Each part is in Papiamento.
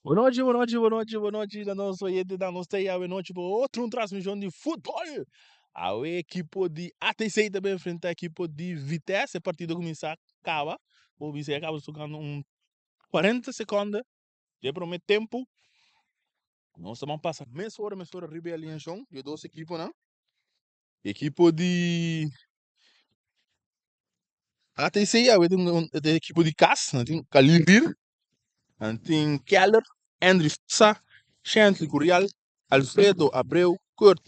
Bonochi, bonochi, bonochi, bonochi na nos oyentenan. Nos ta ei awenochi pa otro un transmision di futbol. Awe ekipo di ATC ta bin enfrenta ekipo di Vitesse. E partido kuminsá kaba. Bo bisa ya kaba tokando un 40 sekonde dje prome tempu. Nos ta ban pasa mesora mesora riba e alineashon di e dos ekiponan. Ekipo di ATC awe tin un e ekipo di kas, nan tin Khalil Bir, nan tin Keller, Andry Sa, Shantley Curial, Alfredo Abreu, Kurt,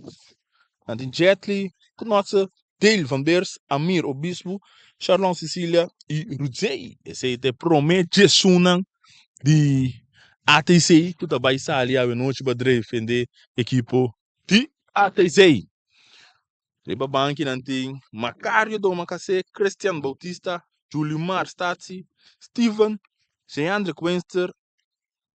nan tin Jetly Knotse, Dale van Beers, Amir Obispo, Sharlon Cecilia i Rudzey. Esei ta e prome djesunnan di ATC ku ta bai sali awe nochi pa defende ekipo di ATC. Riba banki nan tin Macario Domacassé, Christian Bautista, Julimar Statie, Steven, Jeandrick Winster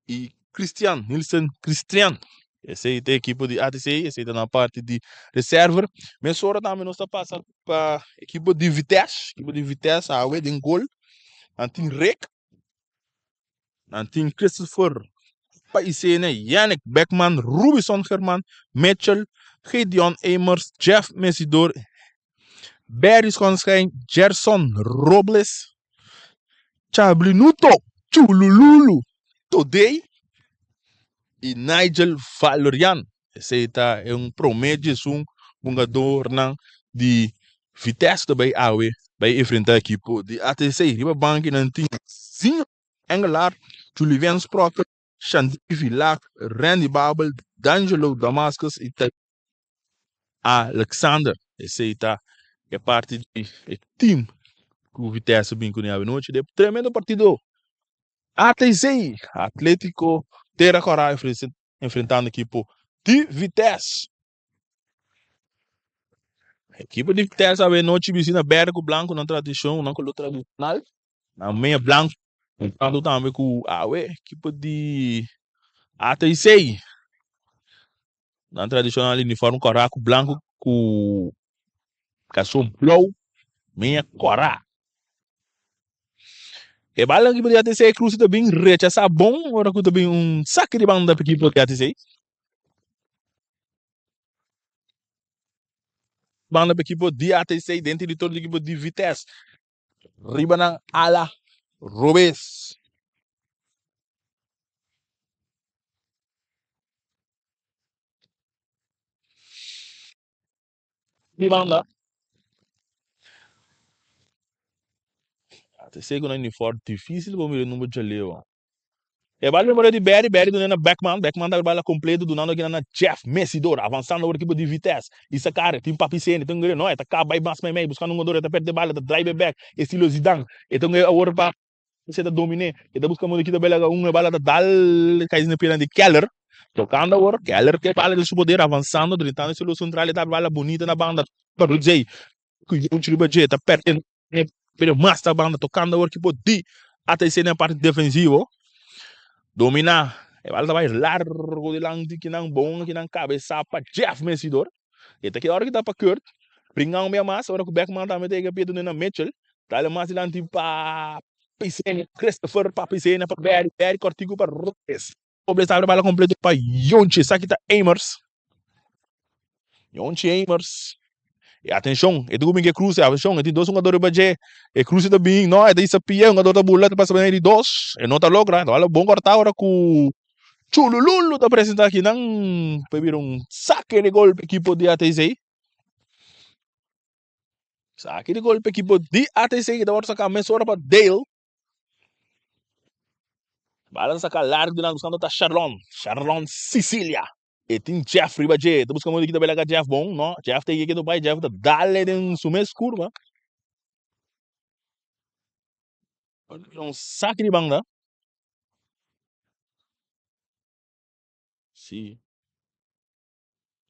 i Christian Nielsen Christian. Esei ta e ekipo di ATC, esei ta na parti di reserver. Mesora tambe nos ta pasa pa ekipo di Vitesse, ekipo di Vitesse awe den gol. Nan tin Rick, Nan tin Christopher Paisene, Yannick Beckman, Rubison German, Mitchell, Gideon Emers, Jeff Mesidor, Barry Schonschijn, Gerson Robles, Chablinuto Chulululu Todey i Nigel Valerian. Esei ta e un prome djesun hungadornan di Vitesse ta bai awe bai enfrenta ekipo di ATC. Riba banki nan tin Zinho Engelaar, Julivien Sprokker, Shandy Vilak, Randy Babel, D'Angelo Damascus i Tyrone Alexander. Esei ta e parti di e team ku Vitesse a bin kuné awe nochi den tremendo partido. ATC, Atletico Tera Kòrá enfrentando ekipo di Vitesse. Ekipo di Vitesse awe nochi bisti na berde ku blanku nan tradishon, nan kolor tradishonal. Nan meña blanku entrando tambe ku awe ekipo di ATC. Nan tradishonal uniform kòrá ku blanku ku kason blou meña kòrá. E bala ekipo di ATC Cruz ta bin rechasá bon ora ku ta bin un saki di banda pa ekipo di ATC. Banda pa ekipo di ATC den teritorio di ekipo di Vitesse. Riba nan ala robes. Di banda. ATC ku nan uniform dificil pa mira e number djaleu. E bala numero di Barry, Barry duna na Beckman, Beckman ta bala completo dunando aki na Jeff Messidor, avansando awor ekipo di Vitesse, Isakare, tin Papi Sene, tin no, e ta kaba bai mas meimei buscando un hungador, e ta perde bala, e ta drive e back, estilo Zidane, e ta awor pa e ta domine, e ta busca modo kita bela un e bala ta dal kai na pierna di Keller, tocando awor, Keller ke bala den su poder, avansando, drentando e círculo central, e ta bala bonita na banda pa Rudzey, ku Jonchi riba dje, ta perde pero mas ta banda tocando awor ekipo di ATC den parti defensivo, domina, e bala ta bai largo dilanti kinan bon, kinan cabeza pa Jeff Messidor. E ta ki ora ki ta pa Kurt, bringa un bia mas, ora ku Beckman tambe ta yega pia duna na Mitchell, dale mas dilanti pa Pisenia, Christopher pa Pisenia pa Barry, Barry kortiku pa Robles, Robles ta abri bala kompleto pa Yonchi, esaki ta Amers, Yonchi Amers, e atenshon, e ta kuminga e kruse, atenshon, e tin dos hungador riba dje, e kruse ta bin, no, e ta hisa pia, e hungador ta bula, ta pasa pa medio di dos, e no ta logra, ta bala bon kortá ora ku Chulululu ta presenta aki nan pa bira un sake di gol pa ekipo di ATC. Sake di gol pa ekipo di ATC ki ta wòrdu saka mesora pa Dale. Bala ta saka largu di nan buskando ta Sharlon. Sharlon Sicilia. E tin Jeff riba dje. Ta buska modo kita bela ka Jeff bon. No, Jeff ta yega bai. Jeff ta dale den su mes kurva. Un sake di banda. Sí.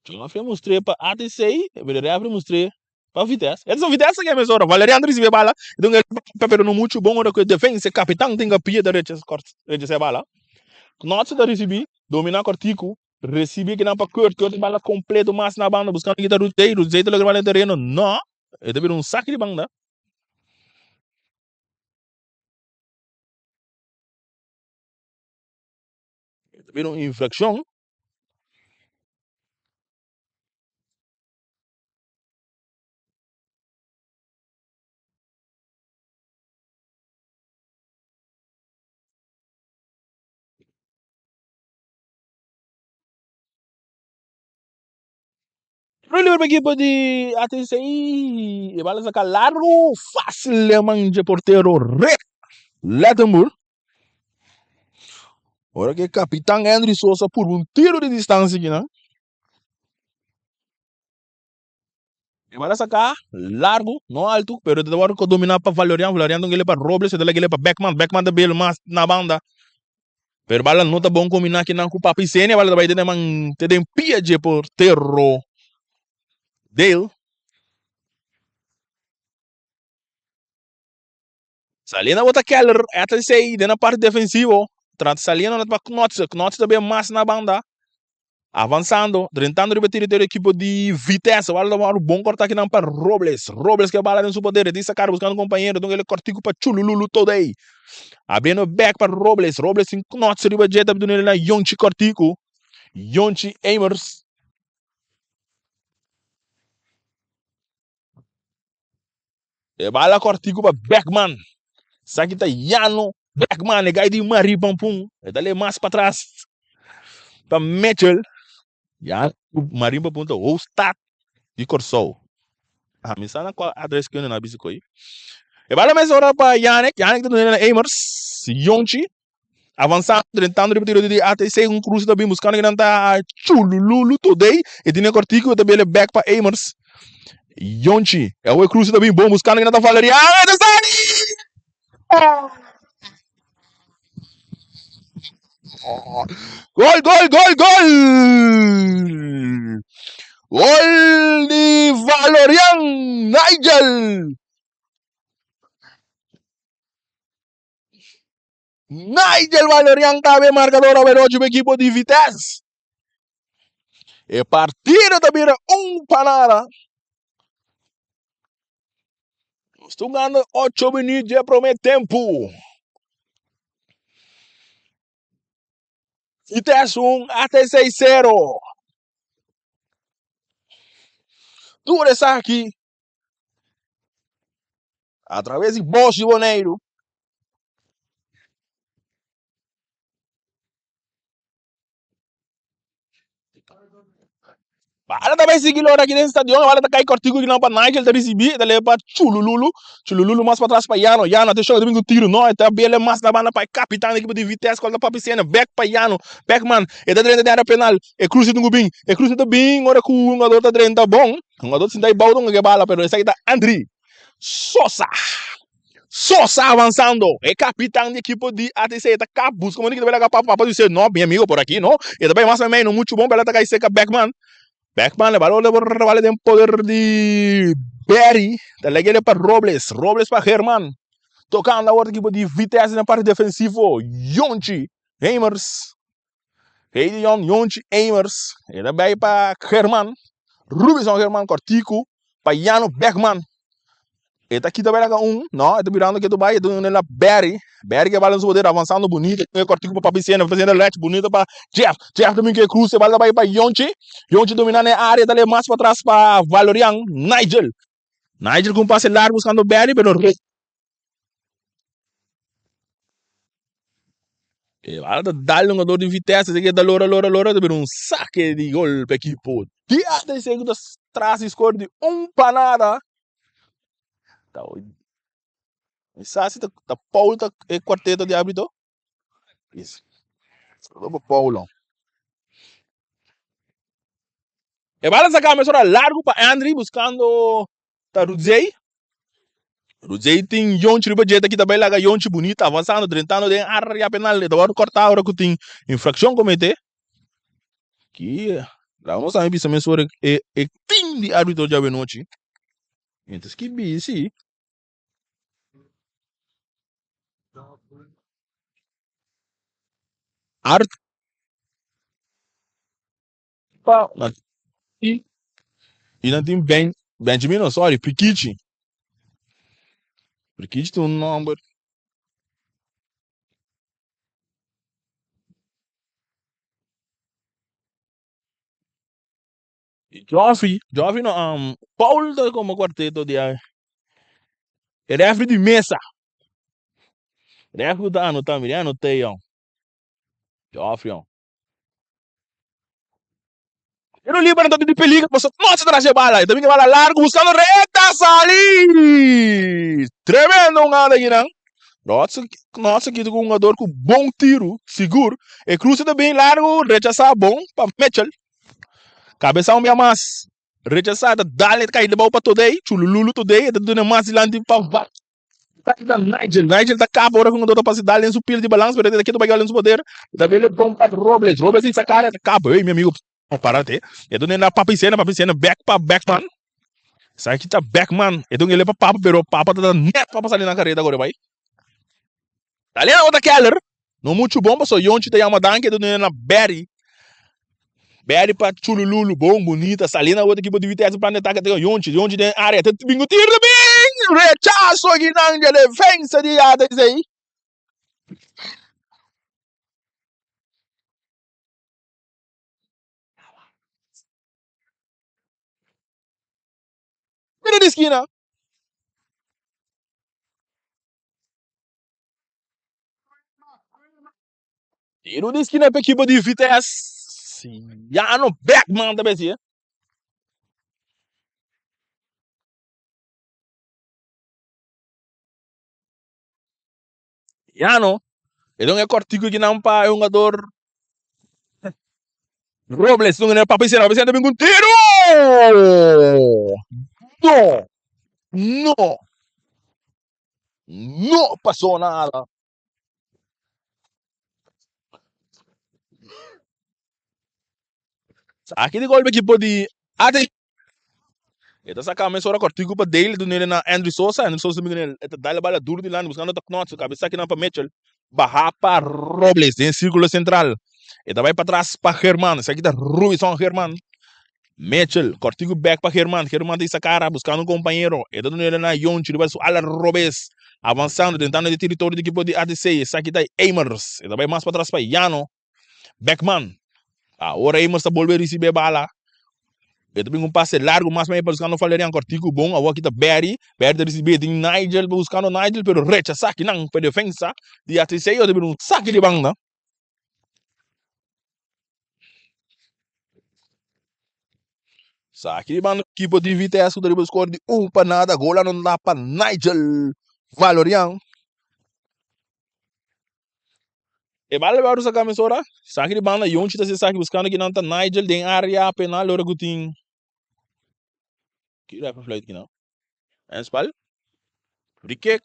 Joffrey mustr'é pa ATC, pero refri mustr'é pa Vitesse. Edson Vitesse ke mesora. Valeriano risibi e bala. E un pero no muchu bon ora ku e defensa, e kapitan tin kapia ta rechas rechasa e bala. Knotse ta risibi, domina kortiku, risibi kinan pa Kurt, Kurt e bala kompleto mas na banda buskando kita Rudzey, Rudzey ta logra bala den tereno. No, e ta bira un saki di banda. Bira un infraccion. Tiro libre pa ekipo di ATC e bala saca largo facil den man dje portero Rick Lettenboer. Ora que capitan Henry Sosa purba un tiro di distancia aki nan. E bala saca largo, no alto, pero ta worde domina pa Valerian. Valerian ta un gele pa Robles, e ta gele pa Beckman. Beckman ta bel mas na banda. Pero bala no ta bon combina kinan cu Papi Senia. Bala ta bay den man te den pia dje portero Dale. Saliendo bota Keller, ATC den a parte defensivo. Trata saliendo na pa Knotse. Knotse ta bay mas na banda. Avansando, drentando riba territorio equipo di Vitesse. Bala ta wòrdu bon kòrtá kinan pa Robles. Robles ke bala den su poder. E tin sacar buscando compañero. Don el kòrtiku pa Chulululu Todey. Abriendo bek pa Robles. Robles tin Knots riba dje. Ta dun'el na Yonchi kòrtiku. Yonchi Emers. E bala kòrtiku pa Beckman. Esaki ta Yano Beckman, e gai di Marie Pampun. E ta lei mas patras pa Mitchell. Ya Marie Pampun ta hoofdstad di Kòrsou. Ah, mi sa na kua adres ku na bisa koi. E bala mesora pa Yannick. Yannick ta duna na Emers. Yonchi. Avansando, drentando riba tiro di ATC, un cruce ta bin buscando kinan ta Chulululu Today. E tine cortico, e ta bele back pa Amers. Yonchi, e awe cruce ta bin bon buscando kinan ta Valeriano, e ta sali! Gol, gol, gol, gol! Gol di Valerian Nigel! Nigel Valerian ta be marcador awe nochi pa ekipo di Vitesse. E partido ta bira un pa nada. Nos ta hungando ocho minuut dje prome tempu. Vitesse 1, ATC 0. Tur esaki a traves di Bos di Boneiru. Bala ta bai sigui lora aki den stadion. Bala ta kai kortiku kinan pa Nigel ta risibi. E ta leba pa Chulululu. Chulululu mas patras pa Yano. Yano atenshon e ta bin ku tiro. No e ta bele mas na banda pa e kapitan di ekipo di Vitesse kual ta Papi Sena. Bek pa Yano. Beckman e ta drenta den area penal. E kruse tin ku bin. E kruse ta bin ora ku hungador ta drenta bon. Hungador sinta ei bou ta hunga ke bala pero esaki ta Andri Sosa. Sosa avanzando. E capitan di equipo di ATC ta kap busca moni kita bela papa papa dice no mi amigo por aquí no. E ta bay mas mei no mucho bon bela ta kai seca Beckman. Beckman le balón le vale den poder di Berry. Ta legele pa Robles. Robles pa Herman. Tocando awor equipo di Vitesse na parte defensivo. Yonchi Hamers. Gedeon Yonchi Emers e ta bay pa German, Rubison German Cortico pa Yano Beckman. E ta kita bay laga un, no, e ta birando ketu bay, e ta duna la Barry. Barry ke bala en su poder avanzando bunito, e Cortico pa Papi Sena, Papi Sena lech bunito pa Jeff. Jeff ta bin ke cruce, e bala ta bay pa Yonchi. Yonchi domina na e area, ta ley mas patras pa Valorian Nigel. Nigel ku un pase largo buscando Barry, pero E bala ta dal hungador di Vitesse, así que ta lora, lora, lora, ta bira un saque di gol pa equipo di ATC ku ta tras di score di un pa nada. Ta mi sa si ta, ta Paul ta e cuarteto di arbitro. Is. Saludo pa Paulo. E bala saca mesora largo pa Andri buscando ta Rudzey. Rudzey tin Yonchi riba dje ta kita bay laga Yonchi bunita avanzando drentando den area penal e ta wòrdu kòrtá ora ku tin infrakshon kometé. Ki laga nos tambe bisa mesora e e team di arbitro djawe nochi. Mientras ki bisi Art pa na i i nan tin Ben Benjamin no sorry Prikichi. Prikichi tin un nomber. Joffy, Joffy no, Paul ta como cuarteto di e refri di mesa. Refri ta anota, mira anota yon. Joffy yon. Tiro libre no di peligro, paso no se traje bala. E ta bini bala largo buscando recta sali. Tremendo un anda kinan. Nots kita ku un jugador ku bon tiro, sigur. E cruce ta bin largo, rechasa bon pa Mitchell. Cabeza un bia mas. Rechasa ta dale ta kai debou pa Today. Chulululu Today e ta duna mas dilanti pa Vat. Ta Nigel. Nigel ta kapa ora ku un jugador ta pasa dale en su pila di balans, pero e ta kita bai gol en su poder. Ta bele bon pa Robles. Robles di sa cara ta kapa. Hey mi amigo. Parate. E dun na papi sena, papi sena back pa backman. Sa ki ta backman. E dun ele pa papa, pero papa ta net pa sali na carrera gore bai. Dale na ota Keller. No mucho bom, paso Yonchi ta yama danki, e dun na Barry. Barry pa Chulululu, bom, bonita. Sali na ota equipo di Vitesse plan de ataque te Yonchi, Yonchi den área. Te bingo tiro bing! Rechazo ginan de defensa di ATC. Tiro di skina. Tiro di skina pa ekipo di Vitesse. Jano Beckman ta besi. Jano, e don e kortiku kinan pa e hungador Robles, don e papi sena, papi sena ta bin ku un tiro! No! No! No pasó nada. Aki di golpe ekipo di AT. E ta saka mesora kòrtiku pa Dale dun'e na Andrew Sosa. Andrew Sosa ta bin e ta dal e bala duru dilanti buskando ta Knots. Su kabes aki nan pa Mitchell. Baha pa Robles den sirkulo sentral. E ta bai patras pa German. Esaki ta Rubison German. Mitchell kòrtiku bèk pa German. German ta hisa kara buskando un kompañero. E ta dun'e na Yonchi riba su ala robes. Avansando tentando den teritorio di ekipo di ATC. Esaki ta Amers. E ta bai mas patras pa Yano. Beckman. Awor Amers ta bolbe ricibi e bala. E ta bin un pase largo mas mei pa buscando Valerian Cortico bon. Awor aki ta Barry. Barry ta ricibi tin Nigel buscando Nigel pero rechasa kinan pa defensa di ATC. Ta bin un saki di banda. Saki di banda equipo di Vitesse ku ta riba score di 1-0. Gol anota pa Nigel Valerian. E bala wòrdu saká mesora. Saki di banda Yonchi ta hasi esaki buskando kinan ta Nigel den área penal ora ku tin ki ref a fluit kinan? Handsbal. Free kick.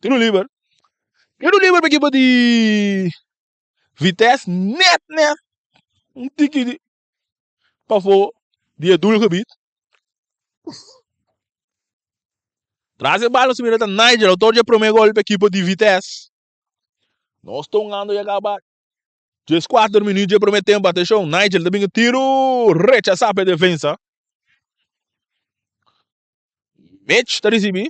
Tiro liber. Tiro liber pa ekipo di Vitesse net net un tiki di pafó di e doelgebied. Tras e bala su mira ta Nigel, autor dje prome gol pa ekipo di Vitesse. Nos ta hungando ya kaba 14 minuut dje prome tempo. Atenshon, Nigel ta bin ku tiru rechasá pa e defensa. Mitch ta risibi.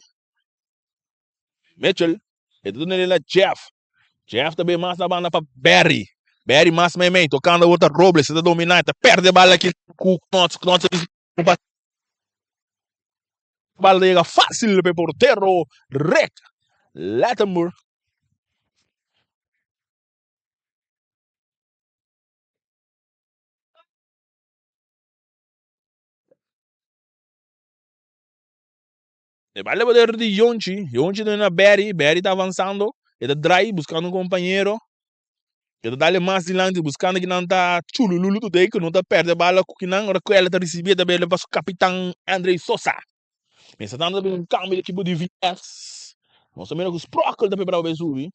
Mitchell, e ta duna el na Jeff. Jeff ta bin mas na banda pa Barry. Barry mas meimei, tokando awor ta Robles, e ta dominá, e ta pèrdè bala aki ku Knots. Knots ta risibi. Bala ta yega fácil pa e portero Rick Lattimore. E bala poder di Yonchi. Yonchi ta na Barry. Barry ta avanzando. E ta draai buscando un compañero. E ta dale mas dilanti buscando kinan ta chulululu today ku no ta perde bala ku kinan. Ora ku el ta ricibi e ta bele pa su capitan Andre Sosa. Mientras tanto ta bin un cambio di equipo di VS. Nos ta mira ku Sprokel ta preparado pa e subi.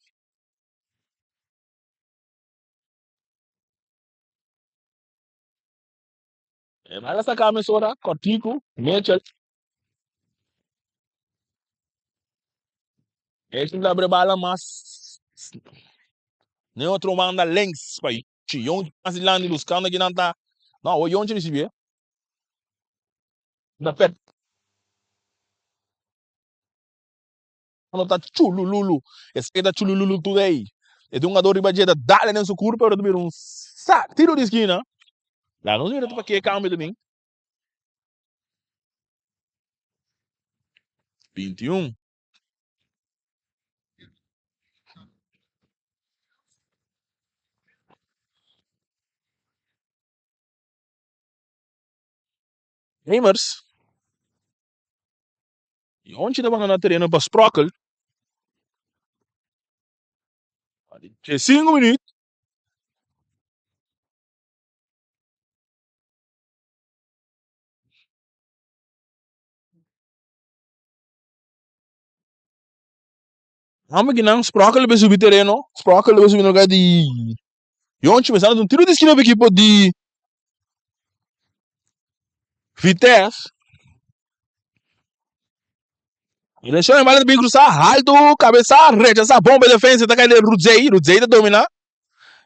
E bala saca mesora, cortico, Mitchell. Ese ta abre bala mas ne otro banda links pa Yonchi. Yonchi mas dilanti buscando kinan ta. No, awor Yonchi ricibi. Na pet. No ta chulululu. Esaki ta chulululu today. E tin un jugador riba dje ta dale den su curpa pero ta bira un sa tiro di esquina. La nos mira ta pa ke cambio ta bin. 21. Gamers. Yonchi ta banda na tereno pa Sprokkel. Di 5 minuut. Hamba kinan Sprokkel be subi tereno. Sprokkel be subi no lugar di Yonchi pensando un tiro di esquina pa equipo di Vitesse. Atención, e bala ta bin cruzá, alto, cabeza, rechazá, bon pa defensa, ta cai den Rudzey, Rudzey ta domina.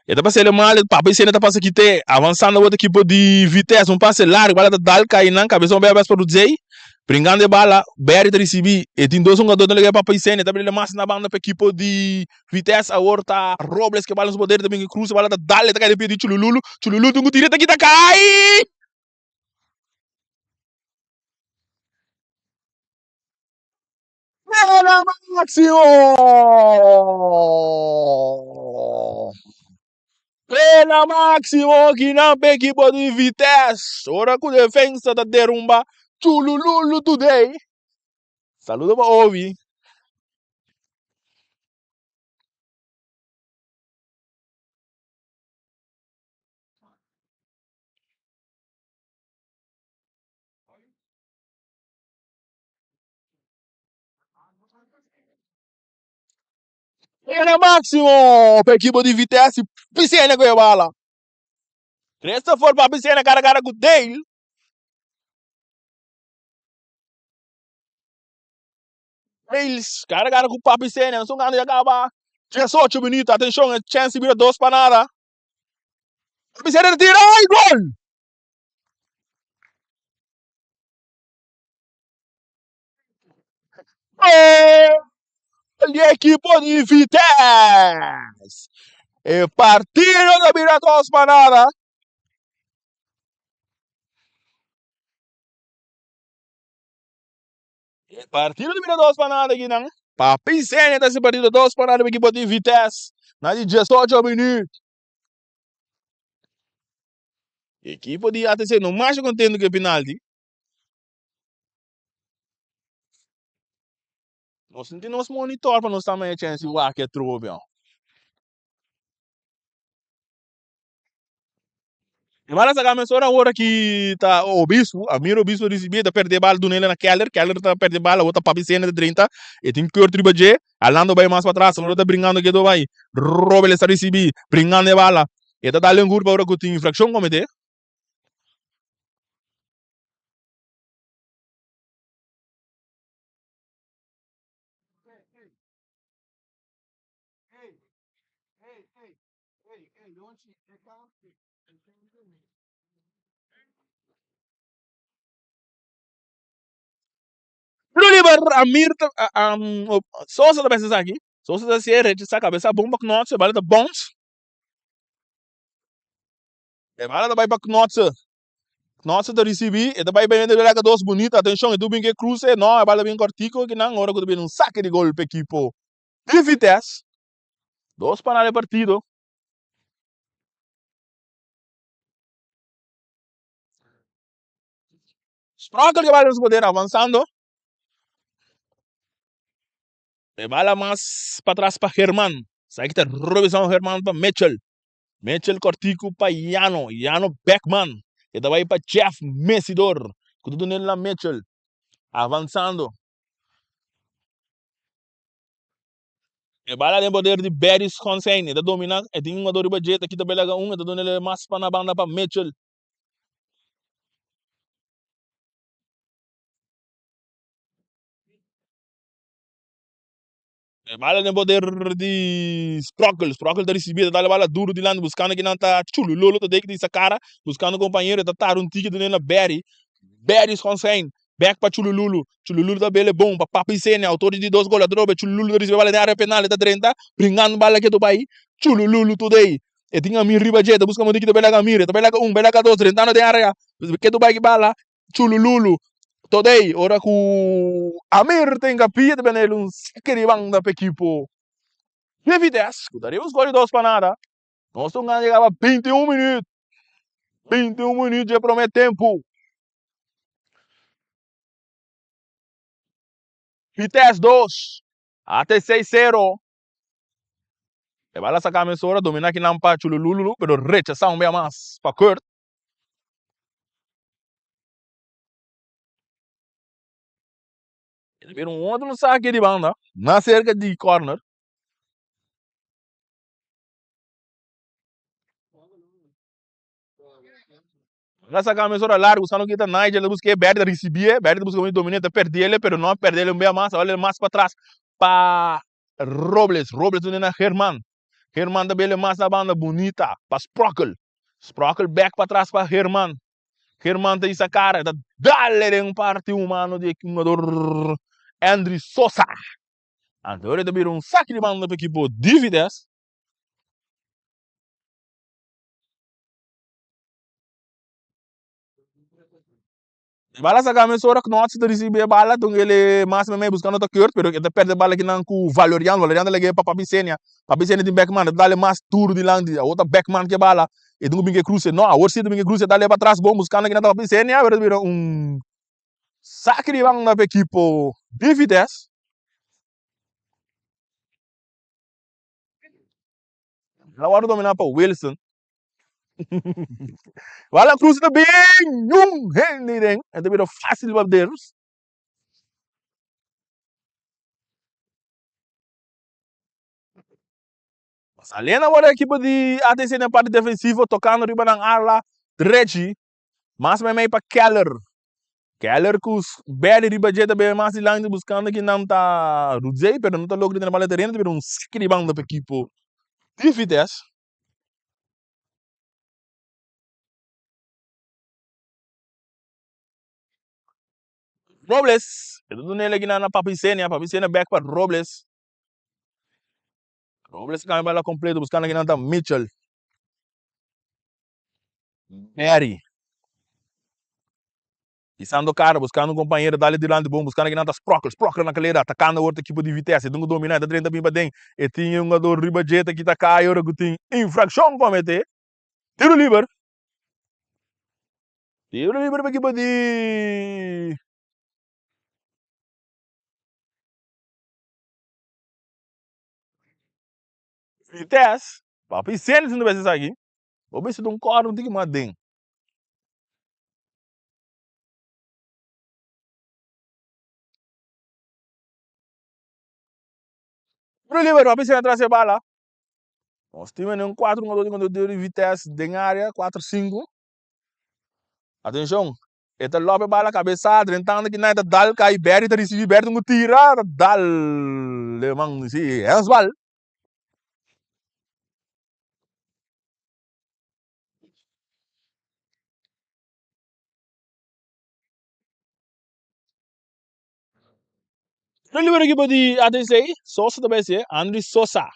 E ta pasa ele mal, Papa Isena ta pasa kite, avanzando otro equipo di Vitesse, un pase largo, bala ta dal cai nan, cabeza un bes pa Rudzey, brincando e bala, Barry ta ricibi, e tin dos hungador den lugar di Papa Isena, ta bira mas na banda pa equipo di Vitesse, awor ta Robles ke bala na su poder, ta bin cruza, bala ta dal, e ta cai den pia di Chulululu, Chulululu tin cu tira, ta kita cai! Pena máximo! Pena máximo ki nan pa ekipo di Vitesse. Ora ku defensa ta derumba Chulululu today. Saludo pa Ovi. Pena máximo pa equipo di Vitesse. Piscina ku e bala. Christopher pa Piscina cara cara ku Dale. Dales cara cara ku Papi Sena. Son gana ya acaba. 18 minutos. Atención, e chance bira 2 pa nada. Papi Sena tira. Ay, gol! Gol di ekipo di Vitesse! E partido ta bira dos pa nada. E partido ta bira dos pa nada akinan. Papi Sene ta hasi partido dos pa nada pa ekipo di Vitesse na di diesocho minuut. Ekipo di ATC no masha contento cu e penalti. Nos no tin nos monitor pa nos tama e chance di wak e atrobe. E bala saca mesora awor aki ta Obispo, Amir Obispo ricibi, e ta perde e bala dunele na Keller, Keller ta perde e bala, awor ta Papi Sene ta drenta, e tin Kurt riba dje, Alando bai mas patras, awor ta bringando ketu bai, Robles ta ricibi, bringando e bala, e ta dal un curva ora cu tin infraccion comete. Tiro liber, Amir ta, Sosa ta pensa esaki, Sosa ta hasié, rechasá kabesa bon pa Knotse, bala ta bounce. E bala ta bai pa Knotse. Knotse ta risibí, e ta bai bai mete laka dos bunita, atenshon, e tur bin ke kruse, no, e bala ta bin kòrtiku akinan, ora ku ta bini un sake di gol pa ekipo di Vitesse. Dos pa nada e partido. Sprokel ke bala den su poder avansando. E bala mas patras pa Herman. Esaki ta Robinson Herman pa Mitchell. Mitchell kòrtiku pa Yano. Yano Beckman. E ta bai pa Jeff Mesidor. Ku ta dun'el na Mitchell. Avansando. E bala den poder di Barry Schonstein. E ta domina. E tin un jugador riba dje. Ta kita belaga un. E ta dun'el mas pa na banda pa Mitchell. E bala den poder di Sprokkel. Sprokkel ta risibi, ta dal e bala duro dilanti buskando kinan ta Chululolo ta deki di sa kara buskando kompañero. E ta tar un tiki dun'e na Barry. Barry Schonstein bek pa Chulululu. Chulululu ta bele bon pa Papi Sene, autor di dos gol. Atrobe Chulululu ta risibi e bala den area penal. E ta drenta bringando bala ketu bai Chulululu today. E tin Amir riba dje, ta buska modo ki ta bela ku Amir. E ta bela ku un, bela ku dos, drentando den area. Ketu bai ki bala Chulululu. Today, ora ku Amir ta hinkapia ta bini el un seke di banda pa ekipo di Vitesse ku ta riba un skor di dos pa nada. Nos ta un gana yega pa 21 minuut. 21 minuut dje prome tempu. Vitesse 2, ATC 0. E bala saka mesora, domina kinan pa Chulululu, pero rechasa un bia mas pa Kurt. E bira un otro saque di banda, mas cerca di corner. La saca mesora largo, buscando kita Nigel, ta busca e Berry, ta ricibi Berry ta busca un domine, ta perde ele, pero no a perde ele un bia mas, awor mas pa atras pa Robles, Robles dune na Herman, Herman ta bele mas na banda bunita pa Sprockel, Sprockel back pa atras pa Herman, Herman ta isa cara, ta dale den parti humano di e hungador Andry Sosa. Anto ta bira un saki di banda pa ekipo di Vitesse. E bala saka mesora Knots ta risibi e bala tung el mas meme buscando ta Kurt pero e ta perde bala kinan ku Valerian, Valerian ta lege pa Papi Senia, Papi Senia tin backman e ta dale mas duro dilanti awor ta backman ke bala e tin ku bin ke cruce no awor si e ta bin ke cruce e dale pa tras bon buscando kinan ta Papi Senia pero ta bira un saki di banda pa ekipo di Vitesse. El a wòrdu dominá pa Wilson. Wala Cruz ta bin niun hende den. E ta bira fácil pa Derus. Saliendo awor e ekipo di ATC den parti defensivo tocando riba nan ala drechi. Mas meimei pa Keller. Keller ku Berry riba dje ta bebe mas dilanti buscando ki nan ta Rudzey pero no ta logra tene bala tereno ta bira un siki di banda pa ekipo di Vitesse. Robles e ta duna el aki na Papi Senia, Papi Senia back pa Robles. Robles ta cambia bala completo buscando ki nan ta Mitchell. Mary. Pisando cara, buscando un compañero, dale dilanti bon, buscando kinan ta Sprockel, Sprockel na calera, atacando awor ta equipo di Vitesse, e tin cu domina, e ta drenta bin paden, e tin e hungador riba dje ta kita cay ora cu tin infraccion comete. Tiro liber. Tiro liber pa equipo di Vitesse. Papi Sene si no bes esaki. Bo mester ta un kòrda un tiki mas den. Tiro liber, papi Sene tras e bala. Nos tin un 4 hungador di kontra di Vitesse den área, 4 5. Atenshon, e ta lòp e bala kabesa, drentando kinan e ta dal kai, Berry ta risibí, Berry tin ku tira, ta dal e man, si, handsbal. No libero equipo di ATC, Sosa ta bai ser, Andri Sosa.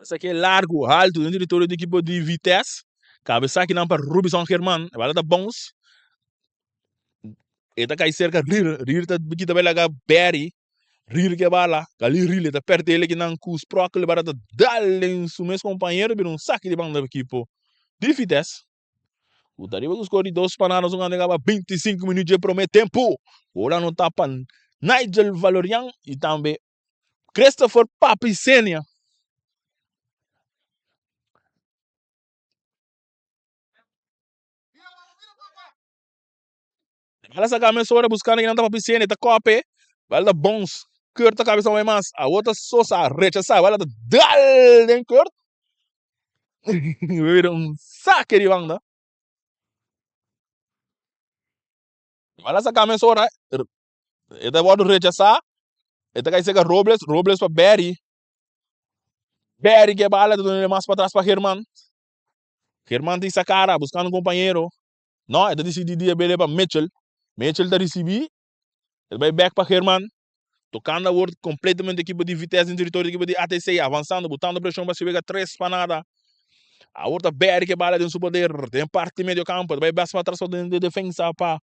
Esaki é largo, alto, den territorio di equipo di Vitesse. Cabeza akinan pa Rubison German. E bala ta bounce. E ta kai cerca Rier. Rier ta kita bai laga Barry. Rier ke bala. Gali Rier ta perde ele kinan ku Sprockel. Bala ta dal den su mes compañero. Bira un saki di banda equipo di Vitesse. Ku ta riba ku score di 2 pa nada. Nos a kaba 25 minuut dje prome tempo. Gol anota pa Nigel Valorian y tambe Christopher Papi Senia. Bala saca mesora buscando que nan ta Papi Senia ta kope. Bala ta bons. Kurt ta cabeza un mas. Awor ta Sosa rechasa. Bala ta dal den Kurt. Bira un saque di banda. Bala saca mesora. E ta wordo rechasa. E ta kai seka Robles. Robles pa Barry. Barry ke bala ta duna mas pa atras pa German. German ta isa cara buscando un compañero. No, e ta decidi di e bele pa Mitchell. Mitchell ta ricibi. E ta bai back pa German. Tocando awor completamente equipo di Vitesse den territorio di equipo di ATC. Avanzando, botando presion pa si wega 3 pa nada. Awor ta Barry ke bala den su poder den parti medio campo. Ta bai bas patras pa den defensa pa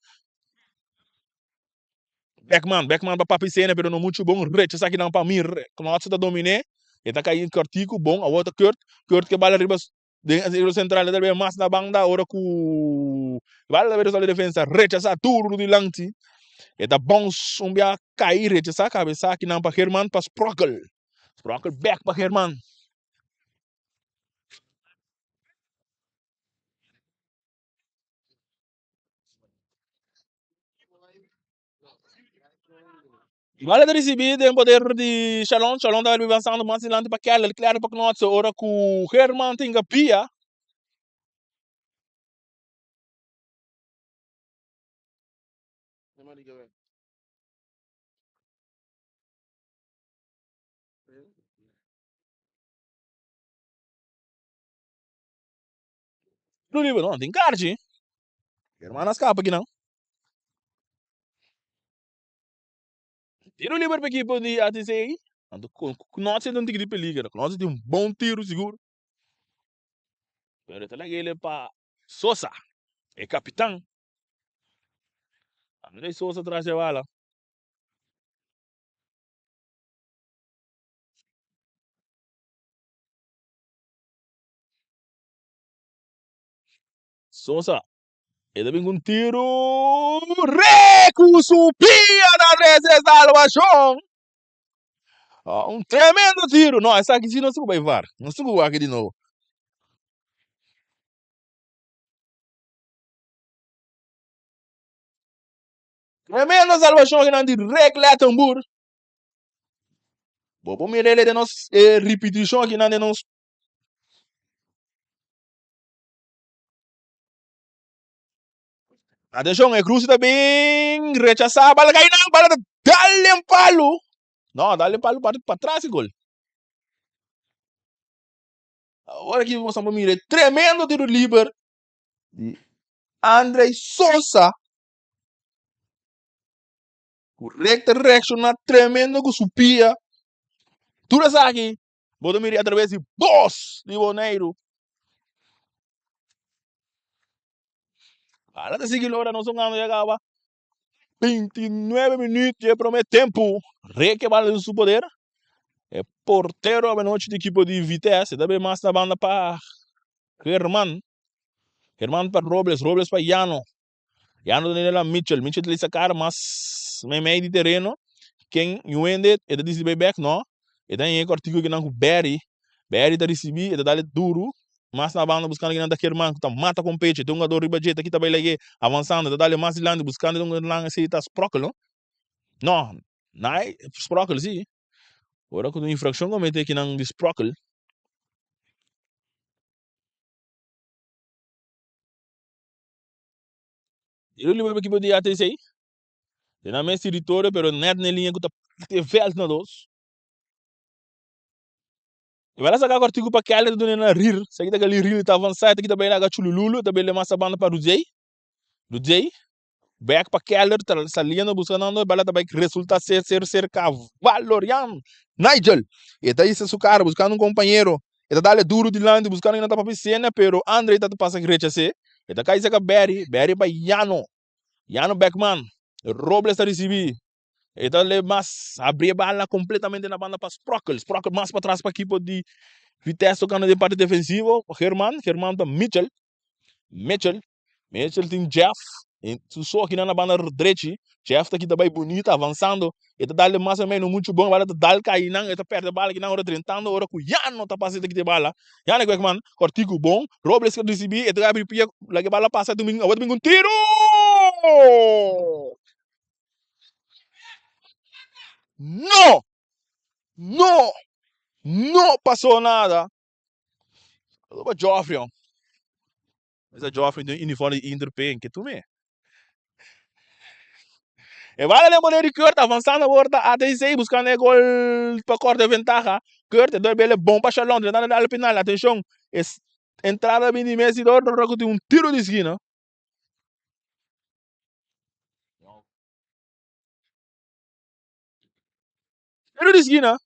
Beckman. Beckman pa Papi Sene pero no mucho bon. Recha esaki nan pa Mir. Knotse ta domine. E ta kai kortiku bon. Awor ta Kurt. Kurt ke bala riba den sirkulo sentral. E ta bai mas na banda ora ku bala ta bai riba defensa. Rechasa tur dilanti. E ta bounce un bia kai rechasa kabesa akinan pa Herman pa Sprockel. Sprockel bek pa Herman. Bala ta ricibi den poder di Shalom. Shalom ta avanzando mas dilanti pa Keller. Keller pa Knotse. Ora cu Herman tin pia. Tiro liber no tin karchi. Herman a skapa kinan. Tiro liber pa ekipo di ATC. Anto Knotse ta un tiki di peliger. Knotse tin un bon tiro sigur. Pero e ta laga ele pa Sosa, e kapitan. André Sosa tras e bala. Sosa, e ta bin ku un tiru re ku su pia ta trese salvashon. Ah, un tremendo tiru. No, esaki si no se bai var. No se wak di nobo. Tremendo salvashon kinan di Rick Lettenboer. Bo por mira ele den nos eh, ripetishon kinan den nos Atenshon, e cruce ta bin rechasá. Bala kai nan, bala ta dal den palu. No, dal den palu parti patras e gol. Awor aki nos a mira e tremendo tiro liber di Andrei Sosa. Ku recta reacciona tremendo ku su pia. Tur esaki bo ta mira atraves di bos di Boneiru. Bala ta sigui lora nos hungando ya caba. 29 minuut dje prome tempo. Reke bala den su poder. E portero abenochi di ekipo di Vitesse ta bay mas na banda pa Herman. Herman pa Robles, Robles pa Yano. Yano ta nela Mitchell, Mitchell ta lisa cara mas meimei di tereno. Ken yuende e ta disi bay bek no. E ta ñe kortiku kinan ku Barry. Barry ta risibi, e ta dale duru. Mas na banda buskando kinan ta Herman ku ta mata kon pecho. E ta un jugador riba dje, ta kita bay lage avansando. E ta dale mas dilanti buskando un lan esei ta Sprockel no. No, nai Sprockel si. Ora ku un infrakshon komete kinan di Sprockel. Tiro liber pa ekipo di ATC. Den nan mes teritorio pero net na e liña ku ta parti e vèlt na dos. E bala saka kortiku pa Kelly ta duna na Rir. Sa kita gali Rir ta avansa ta kita bai laga Chulululu ta bai lema sa banda pa Rudjei. Rudjei back pa Keller ta saliendo buscando e bala ta bai resulta ser ser cerca Valorian Nigel. E ta hisa su cara buscando un compañero. E ta dale duro dilanti buscando kinan ta papia sena pero Andre ta pasa rechase. E ta kai cerca Barry. Barry pa Yano. Yano Beckman. Robles ta ricibi. E ta le mas abri e bala completamente na banda pa Sprockel. Sprockel mas patras pa equipo di Vitesse tocando den parte defensivo. German. German pa Mitchell. Mitchell. Mitchell tin Jeff. E su so aki na banda drechi. Jeff ta kita bai bonita avanzando. E ta dale mas o menos mucho bon. Bala ta dal kai nan. E ta perde bala kinan ora drentando. Ora ku Yano ta pasa e ta kita e bala. Yano Kwekman. Kortiku bon. Robles ka risibi. E ta abri pia. Laga e bala pasa. Awor ta bin ku un tiro! No! No! No pasó nada. Aruba Joffrey hom. Mesa Joffrey den uniform di Inter P ke tu me. E bala den poder di Kurt avanzando awor ta ATC buscando e gol pa corta e ventaha. Kurt e doi bele bon pa Shalom tratando di dal penal. Atencion es entrada bin di Messi dor dor cu tin un tiro di esquina. Tiro di esquina.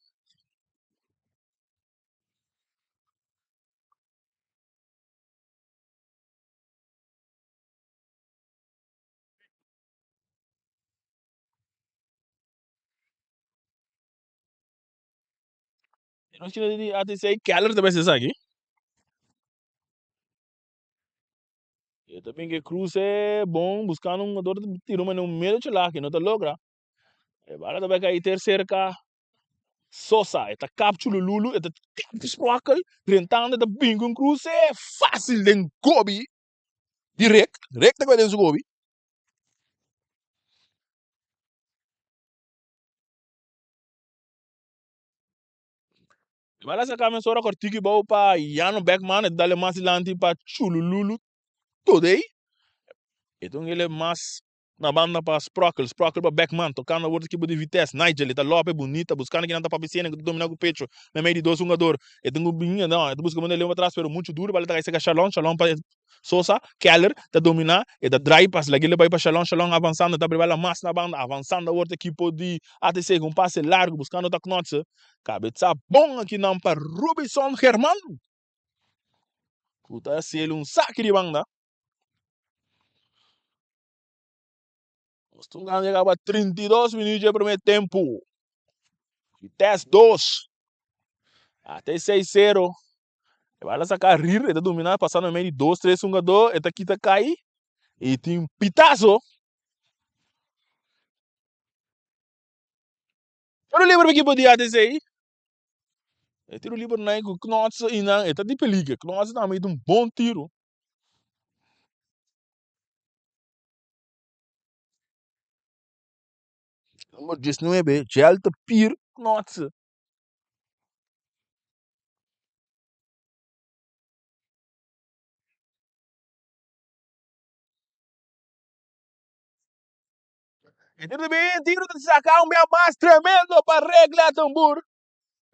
Nos kina di ATC Keller ta bes esaki. E ta bin ke cruce bon buscando un jugador ta tira un mane un medio chelaki no ta logra. E bala ta bai kai ter cerca Sosa. E ta kap Chulululu, e ta kap Sprokel, drentando e ta bin ku un cruce facil den gobi di Rick. Rick ta kai den su gobi. E bala saca mesora cortiki bou pa Yano Beckman, e ta dale mas dilanti pa Chulululu Todey. E ta un ele mas na banda pa Sprokel, Sprokel pa Beckman, tocando awor ekipo di Vitesse. Nigel, e ta lope bunita, buscando kinan ta papia siena cu ta domina cu pecho na medio di dos hungador. E tin cu bin, no, e ta busca manda leon patras, pero mucho duro, bala ta cay cerca Shalon, Shalon pa Sosa, Keller ta domina, e ta draai pas lag'e bai pa Shalon, Shalon avansando, ta abri bala mas na banda, avansando awor ta ekipo di ATC ku un pase largu buskando ta Knotse, kabetsa bon akinan pa Robinson German ku ta hasiel un saki di banda. Nos tun a yega pa 32 minuut dje primer tempu. Vitesse 2, ATC 0. E bala saca rir, e ta domina pasando medio di dos, tres hungador, e ta kita cai y tin pitazo. Tiro liber pa equipo di ATC. E tiro liber nan cu Knots y nan, e ta di peliger. Knots tambe ta un bon tiro. Number 19, Jelte Pier Knots. E tiro bin, tiro ta saca un bia mas tremendo pa regla tambor.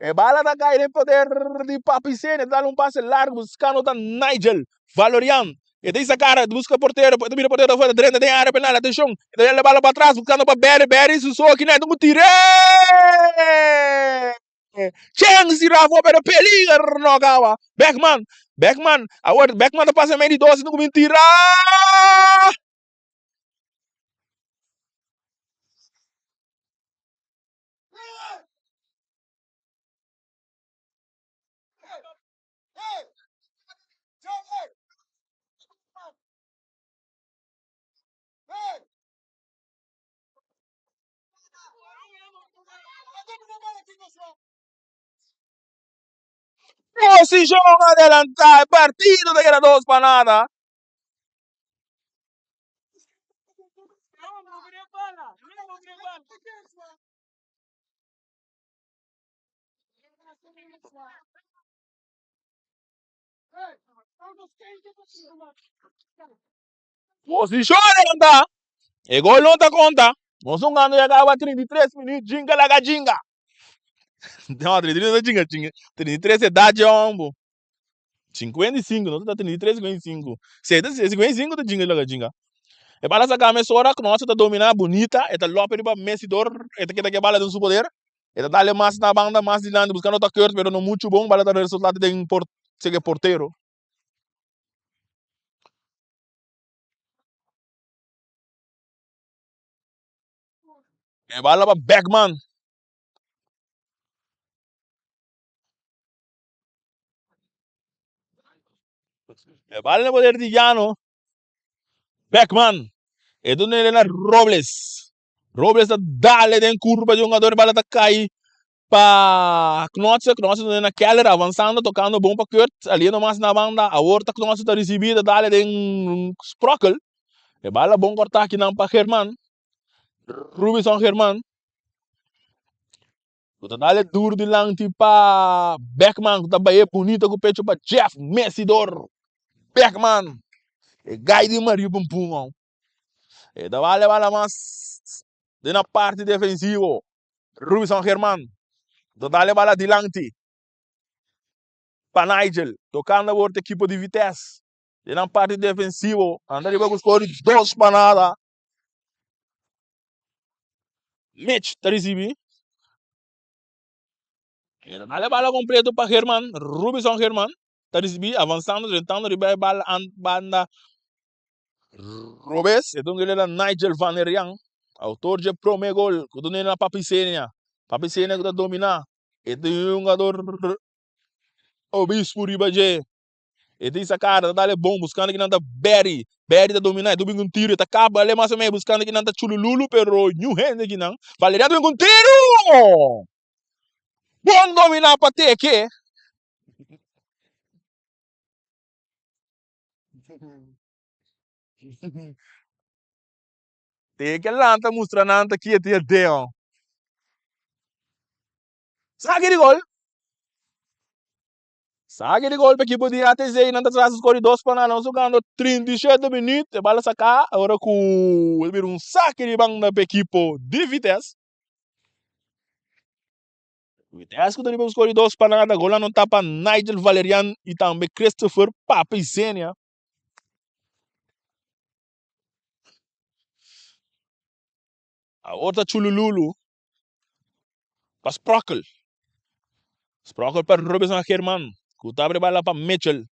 E bala ta cai den poder di Papi Sene, ta dal un pase largo buscando ta Nigel Valorian. E ta isa cara, busca portero, e ta mira portero afuera, drenta den area penal, atencion, e ta dal e bala pa atras buscando pa Berry, Berry su soki na, e ta un tire! Chens di Rafa pero peliger no acaba. Beckman, Beckman, awor Beckman ta pasa medio di dos y no cumin tira. Posishon adelantá, e partido ta keda dos pa nada. Posishon adelantá, e gol no ta konta. Nos hungando ya kaba 33 minuut, jinga laga jinga. No, 33 no ta jinga jinga. 33 edad ya hombo. 55, no ta 33, 55. Si ta 55 ta jinga laga jinga. E bala saka mesora, Knosse ta domina bunita, e ta lope riba Messi dor, e ta keda ke bala den su poder. E ta dale mas na banda, mas dilanti, buscando ta Kurt, pero no mucho bon, bala ta resulta den por, sege portero. E bala pa Beckman. E bala na poder di Llano. Beckman. E duna na Robles. Robles ta dale den curva di hungador. E bala ta cai pa Knotse. Knotse duna na Keller. Avanzando, tocando bon pa Kurt. Saliendo mas na banda. Awor ta Knotse ta ricibi. Ta dale den Sprockel. E bala bon corta akinan pa German. Rubison German. Ku ta dale duro dilanti pa Beckman ku ta baye bunito ku pecho pa Jeff Messidor. Beckman. E gai di Mario Pum Pum. E ta bale bala mas den a parti defensivo. Rubison German. Ta dale bala dilanti pa Nigel. Tocando awor ta ekipo di Vitesse. Den nan parti defensivo. Anda riba ku score di 2 pa nada. Mitch ta ricibi. E ta dale bala completo pa Herman. Rubison Herman ta ricibi avanzando, drentando riba e bala an banda robes. E dunga na Nigel van der Jan. Autor dje prome gol ku ta duna na Papi Senia. Papi Senia ku ta domina. E tin un hungador Obispo riba dje. E tin Sakara ta dale bon buscando kinan ta Barry. Barry ta domina e ta bin cu un tiro e ta caba ale mas o menos buscando kinan ta Chulululu pero ñu hende kinan. Valerian ta bin cu un tiro! Bon domina pa Teke. Teke lanta mustra nan ta kiet e deon. Saki di gol. Saki di gol pa ekipo di ATC. Nan ta tras skor di 2-0. Nos jugando 37 minuut. E bala saka ora ku e bira un saki di banda pa ekipo di Vitesse. Vitesse ku ta riba un skor di 2-0. Gol anota pa Nigel Valerian i tambe Christopher Papi Zenia. Awor ta Chulululu pa Sprockel. Sprockel pa Robinson German ku ta abri bala pa Mitchell.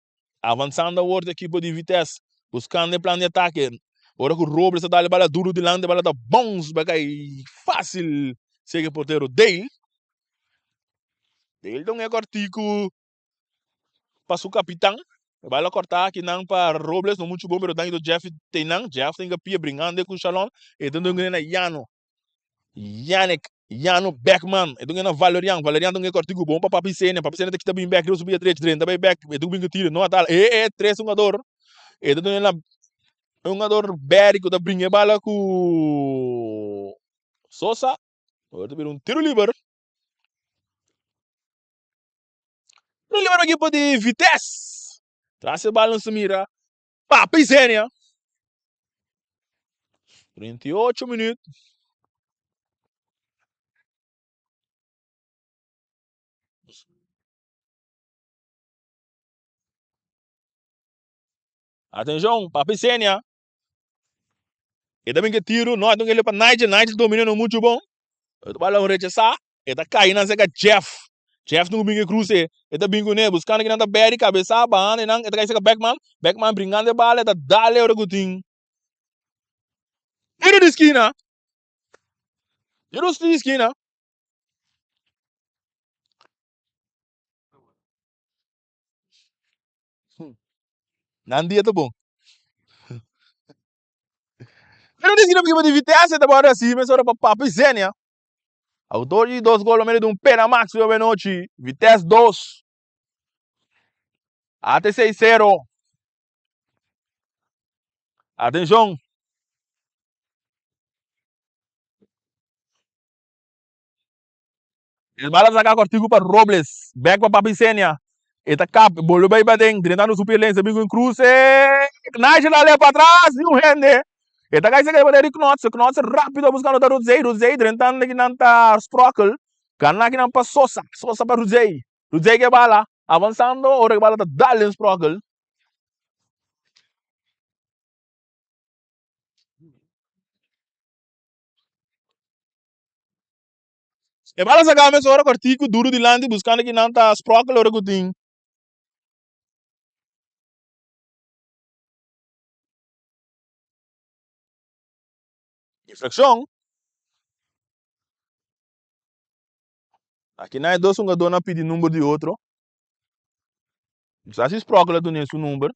Avansando awor ta ekipo di Vitesse buskando e plan di atake. Ora ku Robles ta dal e bala duru dilanti e bala ta bounce bai kai fásil sega e portero Dale. Dale ta un e kòrtiku pa su kapitan. E bala kòrtá akinan pa Robles, no muchu bon, pero danki to Jeffy teinan. Jeff tin pia bringando ku Shalon. E ta duna na Yano. Yannick, Yano Beckman. E duna na Valerian. Valerian duna kòrtiku bon pa Papi Sene. Papi Sene ta kita bin bèk riba su pia drech. Drenta bai bèk. E ta bin ku tiro. No a dal. E e tres hungador. E ta duna na hungador Barry ku ta bringa e bala ku Sosa. Awor ta bira un tiro liber. Tiro liber pa ekipo di Vitesse. Tras e bal nos ta mira Papi Zenia. 38 minuut. Atenshon, Papi Zenia. E ta bin ke tiro, no a dun ele pa Nigel, Nigel domina no muchu bon. E ta bala un rechasá, e ta kai nan serka Jeff. Jeff no bin ke kruse, e ta bin kuné, buskando kinan ta bèri kabesá, bahando einan, e ta kai serka Beckman, Beckman bringando e bala, e ta dale ora ku tin tiro di skina. Tiro di skina. Nan dia ta bon. Pero di esquina pa di Vitesse ta bora así mesora pa Papi Zenia. Autor di dos gol medio di un pena máximo awe nochi. Vitesse 2. ATC 0. Atención. El bala saca cortico pa Robles. Back pa Papi Senia. E ta kap. Bolbe bay baden. Drentando su pie lense. Bin cu un cruce. Nigel a le pa atras. Ni un hende. E ta cay seca riba di Knotse. Knotse rapido buscando ta Rudzey. Rudzey drentando kinan ta Sprockel. Gana kinan pa Sosa. Sosa pa Rudzey. Rudzey ke bala. Avanzando. Ora ke bala ta dal den Sprockel. E bala saka mesora kòrtiku duru dilanti buskando ki nan ta spròkel ora ku tin. Infrakshon. Aki nan e dos hungadónan a pidi number di otro. Sa si spròkel a dun'é su number.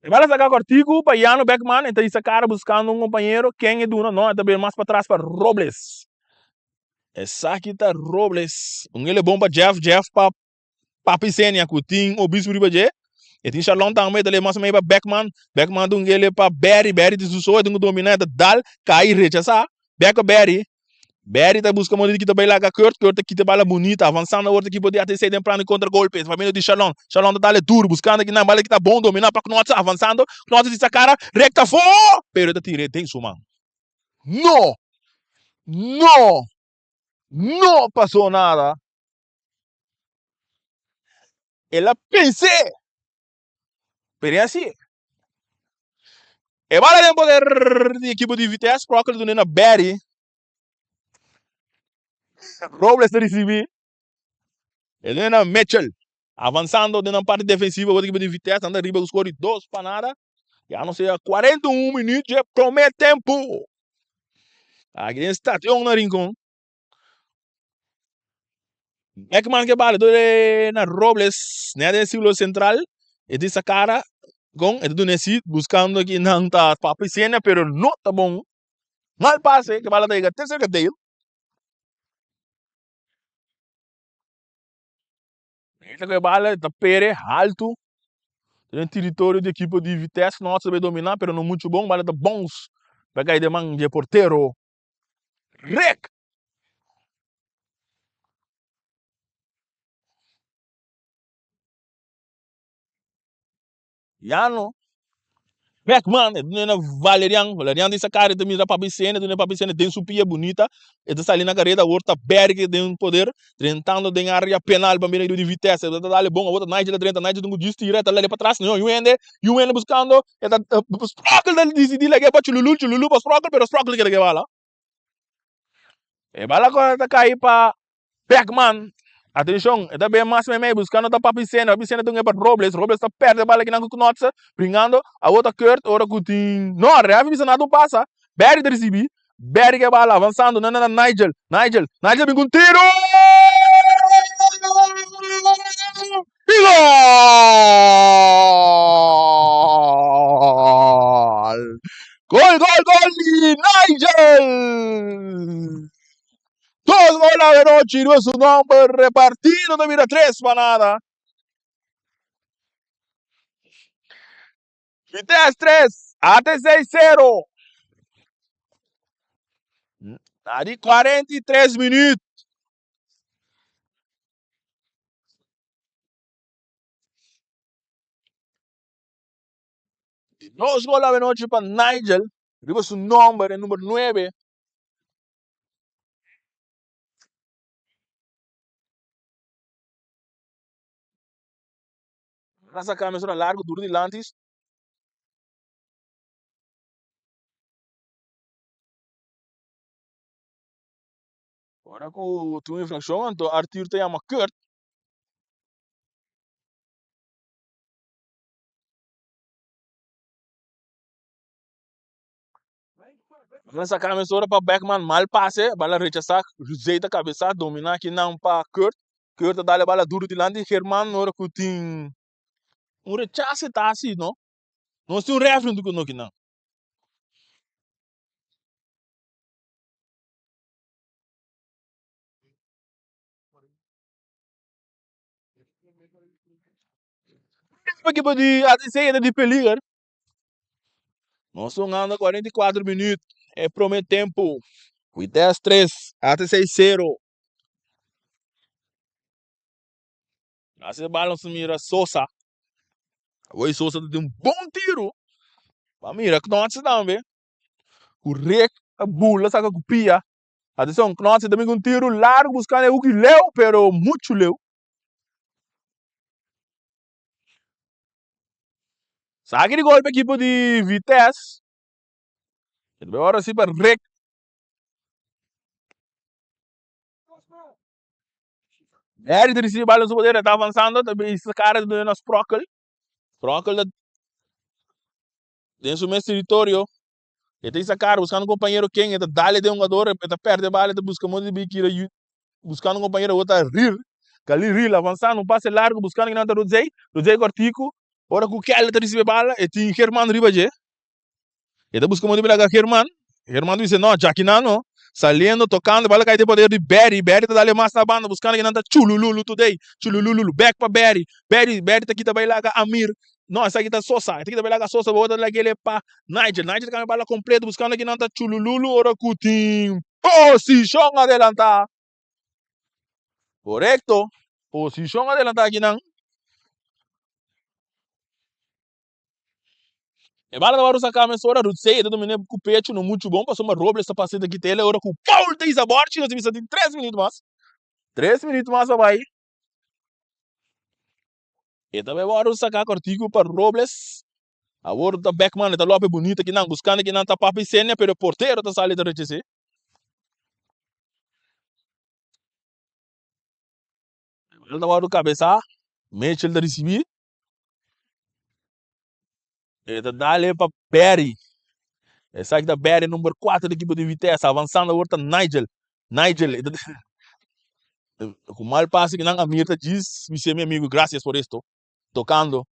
E bala saka kòrtiku pa Yano Beckman, e ta hisa kara buskando un kompañero, ken e duna? No, e ta bira mas patras pa Robles. Esaki ta Robles. Un el e bon pa Jeff, Jeff pa Papi Senia ku tin Obispo riba dje. E tin Sharlon tambe, e ta leba mas o menos pa Beckman. Beckman ta un el pa Barry, Barry tin su so, e tin ku dominá, e ta dal, kai, rechasá. Bek pa Barry. Barry ta buska modo di kita bai laga Kurt, Kurt ta kita bala bunita, avansando awor ta ekipo di ATC den plan di kontra golpe, pa medio di Shalon, Shalon ta dale duro buskando kinan bala kita bon domina pa Knotse, avansando, Knotse di sa kara rekta afo, pero e ta tira den su man. No! No! No pasó nada! El a pens'é, pero e hasié. E bala den poder di ekipo di Vitesse, Prockel duna na Barry. Robles ta ricibi. E duna na Mitchell. Avanzando den nan parti defensivo bo ekipo di Vitesse. Nan ta riba cu score di 2-0. Ya nos sea 41 minuut dje prome tempo. Aki den station na Rincon. Beckman ke bala door na Robles net den Siglo Central. E tin sa cara con e ta duna e sit buscando ki nan ta Papi Senia pero no ta bon. Mal pase ke bala ta yega te cerca Dale. E ta ku e bala e ta pere haltu den teritorio di ekipo di Vitesse. Nos ta bay domina pero no mucho bon. Bala ta bounce pa kai den man di e portero Rick. Yano Beckman e duna na Valerian, Valerian di sacar e ta mira Papi Sene, duna Papi Sene den su pia bunita, e ta sali na careda awor ta Berg den poder, drentando den area penal pa mira di Vitesse, e ta dale bon awor ta Nigel ta drenta, Nigel tin cu djis tira, e ta lele patras, no yu hende, yu hende buscando, e ta Sprockel ta dicidi lag'e pa Chululu, Chululu pa Sprockel, pero Sprockel ta keda ke bala. E bala cu ta cay pa Beckman, atencion, e ta ben mas meimei buscando ta Papi Sena, Papi Sena ta un pa Robles, Robles ta perde bala kinan cu Knotse, bringando, awor ta Kurt, ora cu tin, no, ref bisa nada un pasa, Barry ta ricibi, Barry ke bala avanzando, na na na Nigel, Nigel, Nigel bin cu un tiro! Y gol! Gol, gol, gol di Nigel! Dos gol awe nochi riba su nomber repartido ta bira tres pa nada. Vitesse 3, ATC 0. Na di 43 minuut. Dos gol awe nochi pa Nigel riba su nomber, e number 9. A saca mesora largo duro dilanti. Ora cu tin un infraccion anto Arthur ta yama Kurt. Bala saca mesora pa Beckman, mal pase, bala rechasa, Jose ta cabeza, domina akinan pa Kurt. Kurt ta dale bala duro dilanti German ora cu tin un rechase ta haci no. Nos tin un refri hunto cu no kinan. Ekipo di ATC ta di peliger. Nos ta hungando 44 minuut e prome tempo. Vitesse 3, ATC 0. Hace bal nos mira Sosa. Awor Sosa ta tin un bon tiro. Pa mira Knotse tambe. Ku Rick a bula saka ku pia. Atención, Knotse también ku un tiro largo buscando e hoek leu, pero mucho leu. Saki di gol pa ekipo di Vitesse. E ta ora si pa Rick. Barry ta ricibi bal den su poder, e ta avanzando, ta bisa cara ta duna na Sprockel. Sprockel ta den su mes territorio. E ta isa cara buscando un compañero ken e ta dale den hungador, e ta perde bal, e ta busca modo di bin kira buscando un compañero, awor ta Riel. Khalil Riel avanzando, un pase largo buscando kinan ta Rudzey, Rudzey cortico. Ora cu Keller ta ricibi bala, e tin Germán riba dje. E ta busca modo di laga Germán. Germán ta bisa no, djaki nan no. Saliendo, tocando, bala cay den poder di Barry. Barry ta dale mas na banda, buscando kinan ta Chulululu today. Chulululu, back pa Barry. Barry, Barry ta kita bay laga Amir. No, esaki ta Sosa. E ta kita bay laga Sosa, bo ta lag'el pa Nigel. Nigel ta cambia bala completo, buscando kinan ta Chulululu ora cu tin posicion adelanta. Correcto. Posicion adelanta akinan. E bala ta wòrdu saká mesora, Rutsey e ta dominé ku pechu no muchu bon pasobra Robles ta pasa ta kita el ora ku Paul ta hisa bòrchi nos a bisa tin tres minüt mas. Tres minüt mas pa bai. E ta bai wòrdu saká kòrtiku pa Robles. Awor ta Beckman e ta lope bunita kinan buskando kinan ta Papi Senia pero e portero ta sali ta rechas'é. E bala ta wòrdu kabesá, Mitchell ta risibí. E ta dale pa Barry. Esaki ta Barry number 4 di ekipo di Vitesse. Avansando awor ta Nigel. Nigel ku mal pase kinan Amir ta djis bis'é mi amigo gracias por esto. Tokando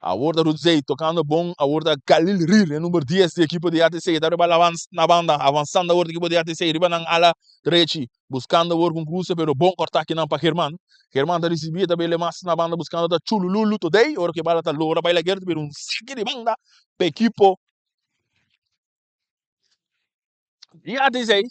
awor ta Rudzey tokando bon awor ta Khalil Rir e number 10 di ekipo di ATC ta riba na banda avansando awor di ekipo di ATC riba nan ala drechi buskando awor ku un kruse pero bon kòrtá kinan pa German. German ta risibí e ta bele mas na banda buskando ta Chulululu Today ora ku e bala ta lora bai lager ta bira un saki di banda pa ekipo di ATC.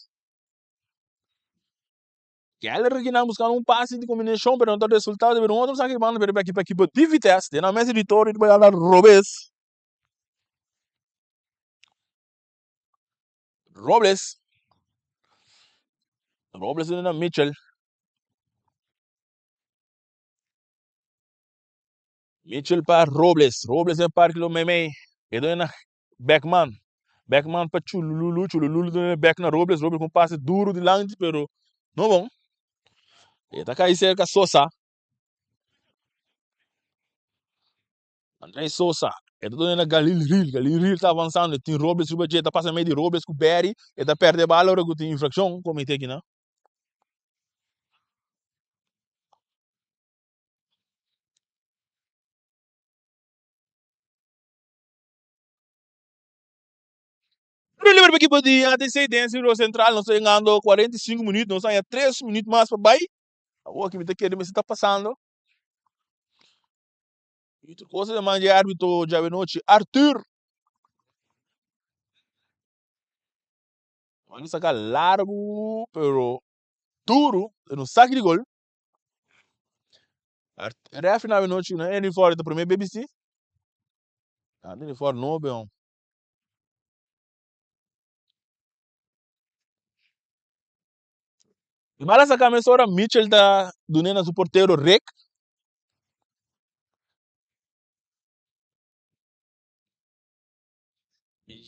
Keller kinan buskando un pase di kombinashon pero no ta resultá ta bira un otro saki di banda pero pa ekipo di Vitesse den nan mes teritorio ta bai ala robes. Robles. Robles na Mitchell. Mitchell pa Robles. Robles den parke lo meimei. E doño na Beckman. Beckman pa Chulululu. Chulululu doño bek na Robles. Robles con pase duro dilanti pero no bon. E ta kai cerca Sosa. André Sosa. E ta doño na Galil Ril. Galil Ril ta avanzando. E tin Robles riba dje. E ta pasa medio di Robles cu Barry. E ta perde bala ora cu tin infraccion comete aki na. Tiro liber pa ekipo di ATC den Círculo Central. Nos ta yegando 45 minuut. Nos haña 3 minuut mas pa bai. Awor aki mi ta kere mester ta pasando. Y otro cosa de man di arbitro djawe nochi, Arthur. Man saca largo, pero duro, en un saque di gol. Referee na nochi na Henry Ford ta primer BBC. Ah, Henry Ford no beon. E bala saca mesora Mitchell ta dune na su portero Rick.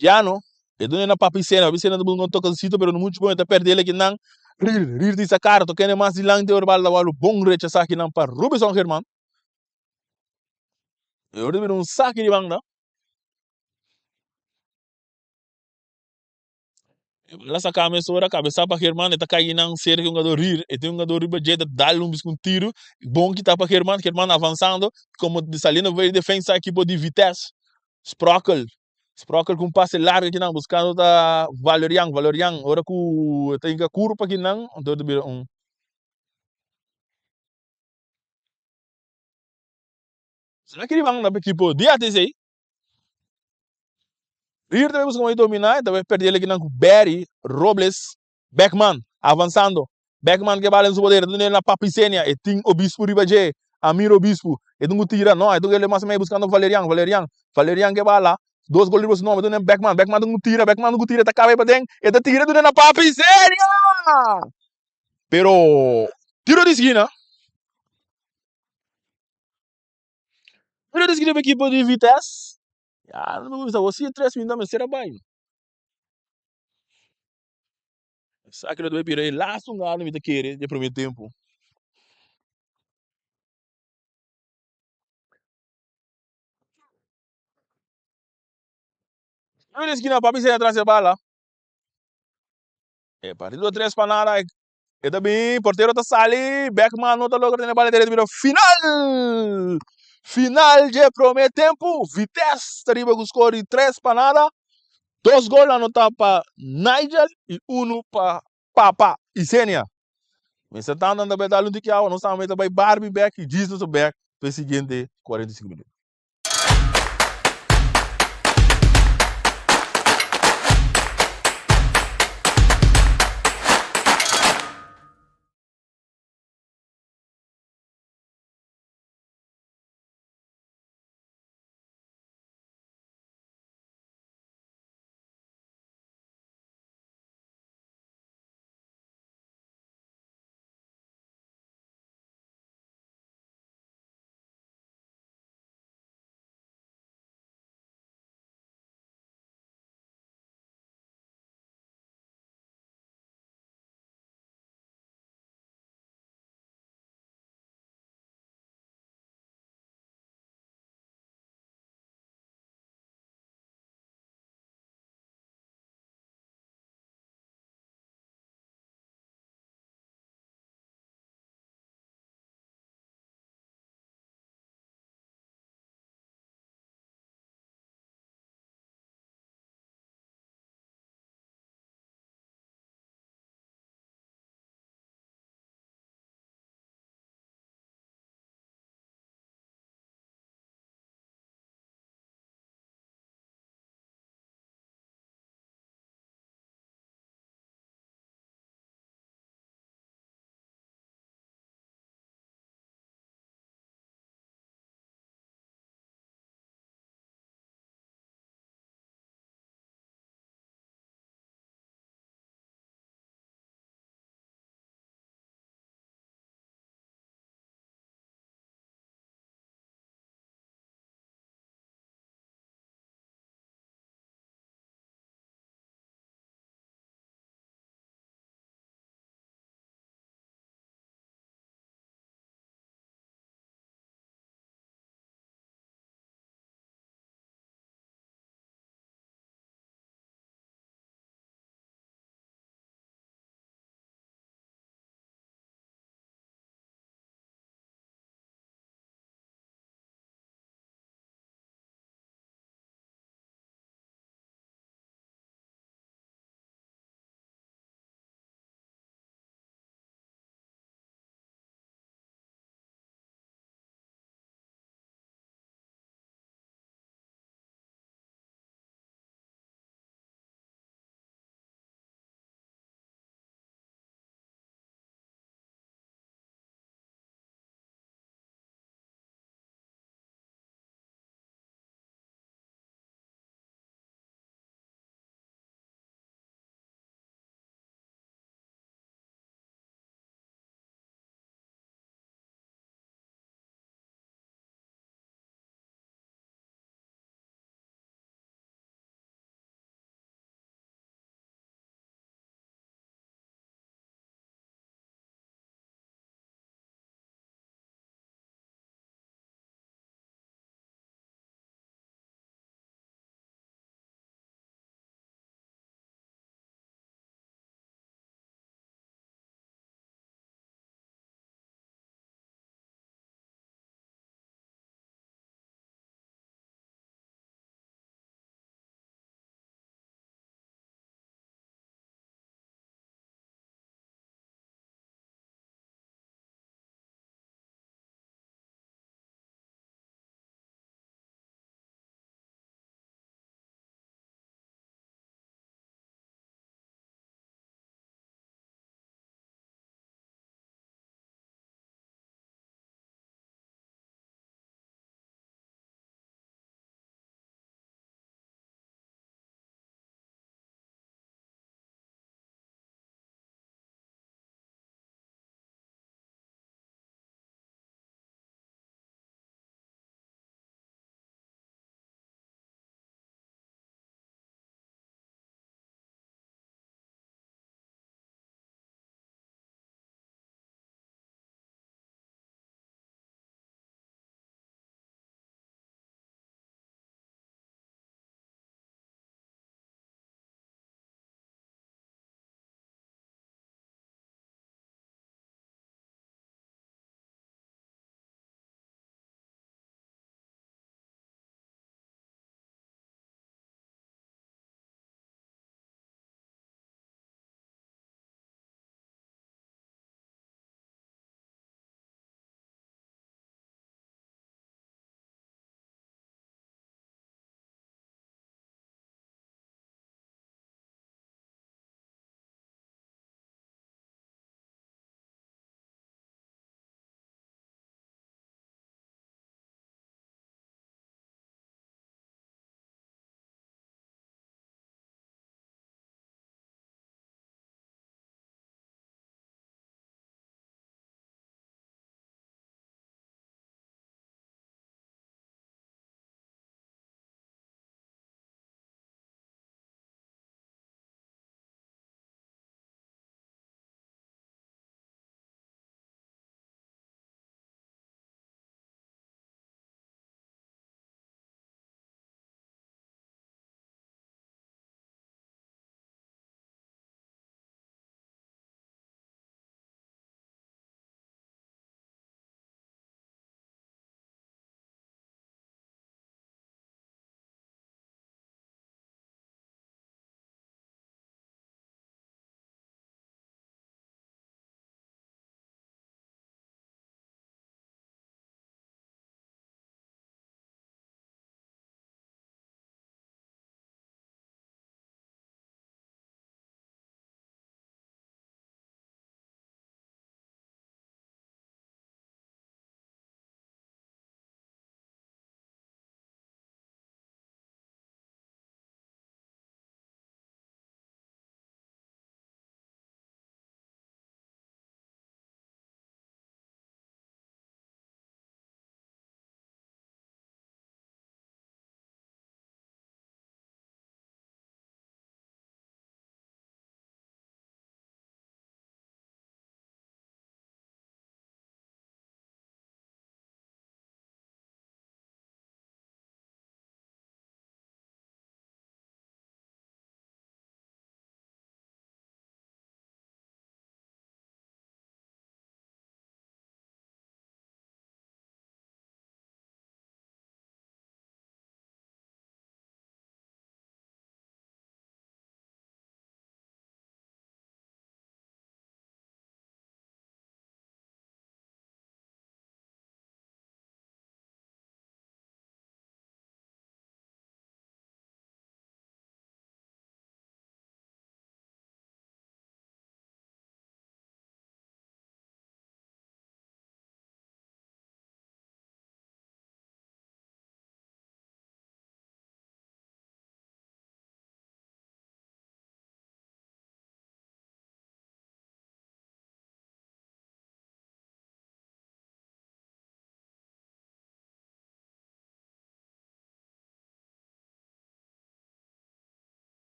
Llano, e dune na Papi Sena, Papi Sena ta busca un tocancito pero no mucho bon, e ta perde el akinan. Rir, rir di sacar, tokende mas dilanti ora bala ta wòrdu bon rechasá akinan pa Rubison German. E ora ta bira un saki di banda. E bala saca mesora, cabeza pa German, e ta cay nan cerca di un jugador rir, e tin un jugador riba dje, ta dal un bisca un tiro, bon kita pa German, German avanzando, como saliendo for di defensa equipo di Vitesse. Sprockel, Sprockel cu un pase largo akinan buscando ta Valerian, Valerian ora cu ta hinca curpa akinan, anto ta bira un. Saki di banda pa equipo di ATC. Rier ta busca como domina, ta bay perde el akinan cu Barry Robles, Beckman avansando, Beckman ke bala den su poder, ta na Papi Senia, e tin Obispo riba dje, Amir Obispo, e tin cu tira, no, e tin cu mas mey buscando Valerian, Valerian, Valerian ke bala, dos gol riba su nomber, ta Beckman, Beckman tin cu tira, Beckman tin cu tira, ta caba paden, e ta tira na Papi Senia! Pero tiro di esquina. Tiro di esquina pa equipo di Vitesse. Ya, no me gusta, si 3 minutos mester a bay. Esaki lo debe bira e laatste un mi ta kere di e primer tempo. Tiro di esquina, Papi Senia tras e bala. E partido 3 pa nada. E ta bin, portero ta sali, Beckman no ta logra tene bala derecho, pero final! Final dje prome tempo, Vitesse ta riba ku score di 3 pa nada. Dos gol anota pa Nigel y uno pa Papa Isenia. Mester tanto anda bai dal un tiki awa, nos tambe ta bai Barbie bek y Jesus bek pa e siguiente 45 minuut.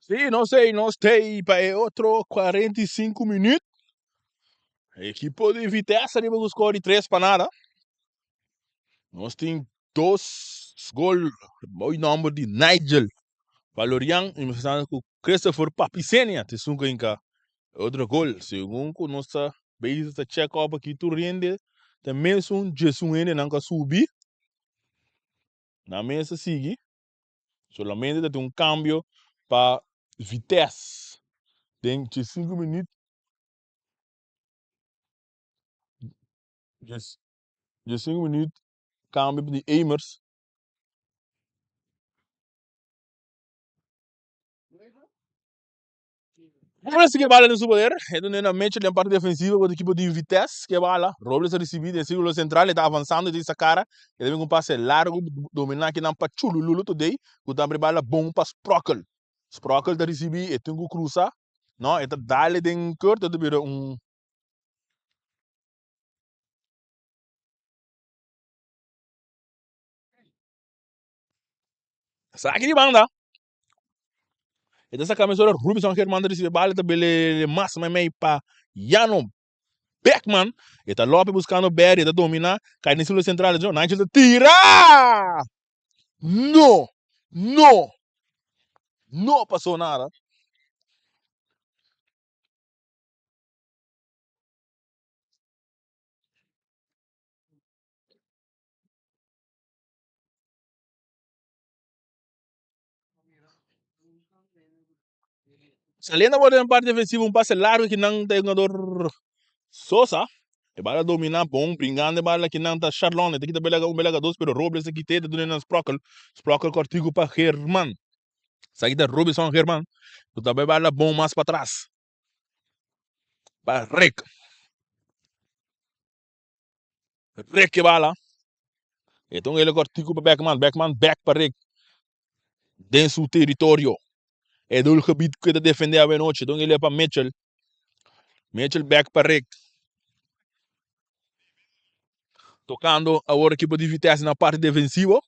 Sí, nos ei, nos tei pa e otro 45 minuut. Ekipo di Vitesse riba ku score di 3 pa nada. Nos tin dos gol bou nomber di Nigel Valorian y nos ta ku Christopher Papisenia te sun inka otro gol. Segun ku nos ta bezig ta check up aki tur hende ta mesun 11 hende nan ka subi. Nan mes a sigui. Solamente ta tin un cambio pa Vitesse den 15 minuut. 15 minuut cambio di Emers. Robles ke bala den su poder. E dune na Mitchell den parte defensivo ku ekipo di Vitesse ke bala. Robles a risibi den sirkulo sentral, e ta avansando, e tin sa kara. E ta bin ku un pase largu, dominá kinan pa Chulululu today, ku ta abri bala bon pa Sprockel. Sprockel ta risibi, e tin ku krusa. No, e ta dale den kurt, e ta bira un. Saki di banda. E ta saka mesora Rubinson Germán ta recibe bala ta bele mas mei pa Jano Beckman. E ta lope buscando Berry, e ta domina, kai den círculo central, Nigel ta tira! No! No! No pasó nada. Saliendo por den parte defensivo un pase largo ki nan ta e jugador Sosa. E bala domina bon, bringando e bala ki nan ta Charlon. E ta kita belaga un belaga dos pero Robles a kite ta duna nan Sprockel. Sprockel kortiku pa German. Esaki ta Robinson German ku ta bai bala bon mas patras pa Rick. Rick e bala. E ta un hele kortiku pa Beckman. Beckman back pa Rick. Den su teritorio. E doelgebied ku e ta defende awe nochi. Ta un hele pa Mitchell. Mitchell back pa Rick. Tocando awor ekipo di Vitesse na parte defensivo.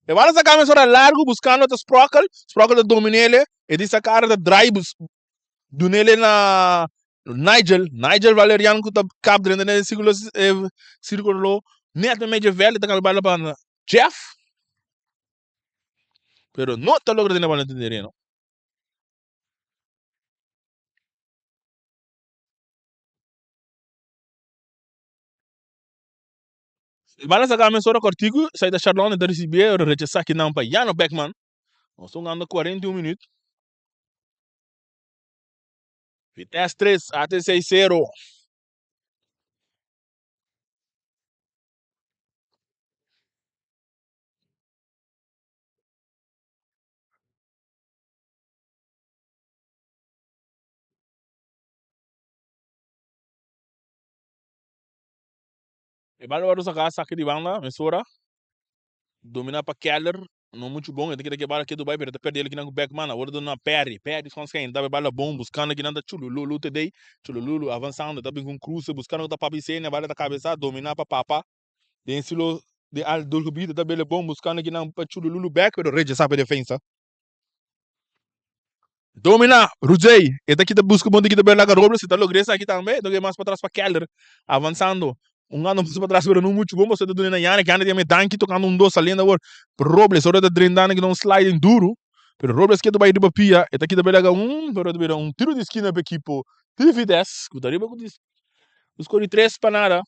E bala sa kame sora largo buscando ta Sprockel. Sprockel ta dominele. E di sa cara ta draai dunele na Nigel. Nigel Valerian ku ta kap drenta den círculo círculo net na medio veld. Ta kame bala pa Jeff. Pero no ta logra tene bala den terreno. E bala saka mesora kortiku, sai ta Charlon e ta risibié, ora rechasá kinan pa Jano Beckman. Nos ta hungando 41 minuut. Vitesse 3, ATC 0. E bal wòrdu saká saki di banda mesora. Dominá pa Keller, no muchu bon. E ta keda ku e bala ketu bai, pero e ta pèrdè el kinan ku Beckman. Awor ta duna Perry. Perry skon skèn ta e bala bon, buskando kinan ta Chulululu te dei. Chulululu avansando, ta bin ku un kruse, buskando ku ta Papi Senia. E bala ta kabesá, dominá pa Papa. Den estilo di al doelgebied, e ta bele bon, buskando kinan pa Chulululu bèk, pero rechasá pa e defensa. Domina, Ruzey, e ta kita busca bon di kita bela Robles, e ta logra esaki tambe, e ta mas patras pa Keller, avanzando, un ando mas patras pero no mucho bon, pasobra ta duna na Yannick, Yannick ta yama e danki tocando un dos saliendo awor, Robles ora ta drentando kita un sliding duro, pero Robles ke ta bay riba pia, e ta kita bela un, pero ta bira un tiro di esquina pa ekipo di Vitesse, cu ta riba cu score di 3 pa nada.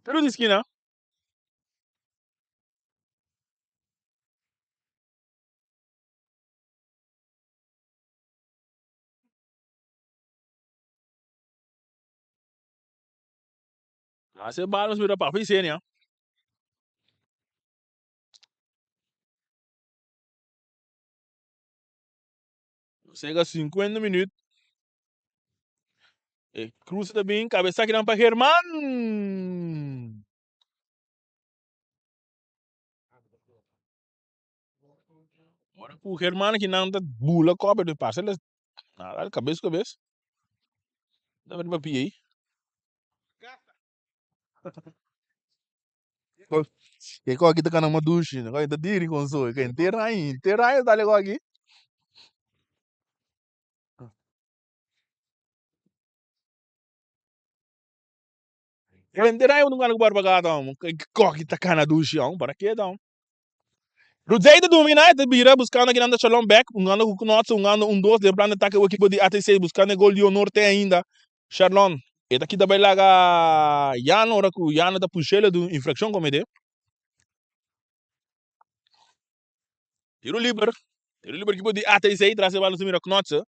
Tiro di esquina. Hace balas mira pa Vicenia. Chega 50 minuut. E cruce ta bin, cabeza kinan pa Germán. Ora ku Germán kinan ta bula kope de pase les nada cabeza cabeza. Ta riba pie. E koki ta kana madushi, e koki ta diri kon so, e henter aña, henter aña ta dal e koki. Henter aña bo ta gana ku barbagata amo, e koki ta kana dushi amo, para ke ta amo. Rudzey ta domina, e ta bira buskando kinan ta Shalom bek, hungando ku Knotse, hungando un dos den plan di atake e ekipo di ATC buskando e gol di honor te ainda. Sharlon, e ta kita bai laga Yano ora ku Yano ta push'el di un infrakshon komete. Tiro liber, tiro liber ekipo di ATC tras e bal nos ta mira Knotse.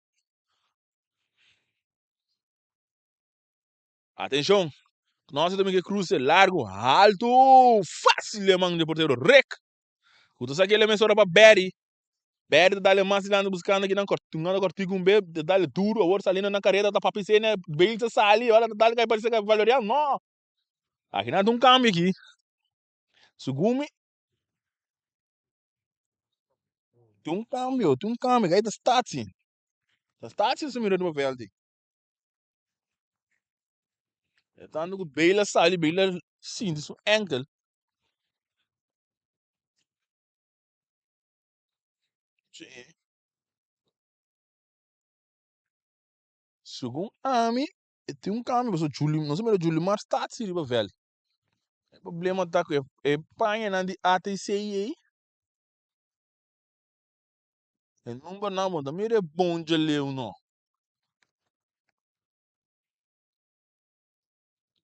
Atenshon, Knotse ta mira e kruse largu, haltu, fásil den man di e portero Rick. Ku ta saki el e mesora pa Barry. Barry ta dale mas dilanti buscando kinan tungando cortico un be ta dale duro awor saliendo na carrera ta papi sene Bale ta sali ora ta dale kai parece kai Valerian no akinan ta un cambio aki segun mi tin un cambio tin un cambio kai ta Statie ta Statie su mira riba veld ei e tanto cu Bale a sali Bale a sinti su enkel. Sí. Segun ami, e tin un cambio, pasobra Juli, nos a mira Julimar staat riba veld. E problema ta cu e pañanan di ATC ei, e numbernan bo no ta mira e bon djaleu no.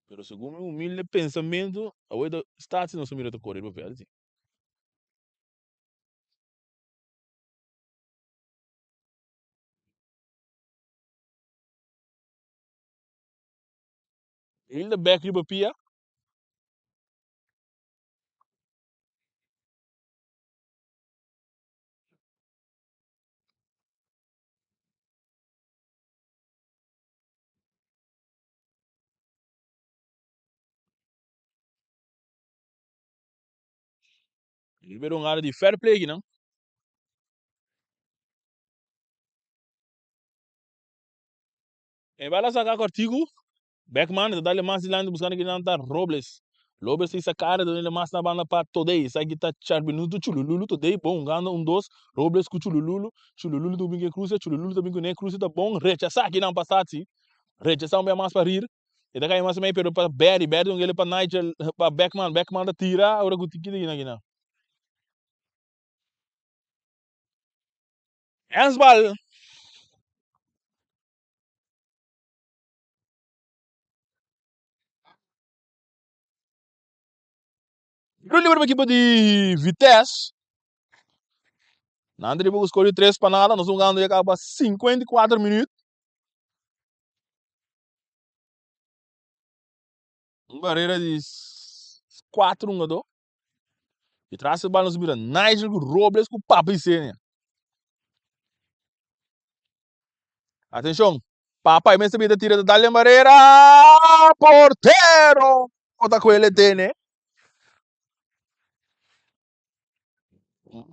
Pero segun mi humilde pensamento, awor ta staat si nos a mira ta core riba veld. Hilda bek riba pia. Riba un área di fair play aki nan. E bala saka kòrtiku. Beckman ta dale mas dilanti buskando kinan ta Robles. Robles ta isa kara ta dale mas na banda pa Todey. Esaki ta Charbinuto Chulululu. Todey bon hungando un dos. Robles ku Chulululu. Chulululu ta bin ku e kruse. Chulululu ta bin kuné. Kruse ta bon. Rechasá kinan pa Satsi. Rechasá un bia mas pa Rir. E ta kai mas mei pero pa Barry. Barry ta un gele pa Nigel pa Beckman. Beckman ta tira ora ku tiki tiki na kinan. Handsbal. Tiro libre pa ekipo di Vitesse. Nan ta riba ku skor di tres pa nada. Nos hungando ya kaba 54 minuut. Un barera di 4 hungadó. Y tras e bal nos mira Nigel ku Robles ku Papa Isenia. Atenshon, Papa e mester bita tira ta dal den barera. Portero! Ta kuele tene.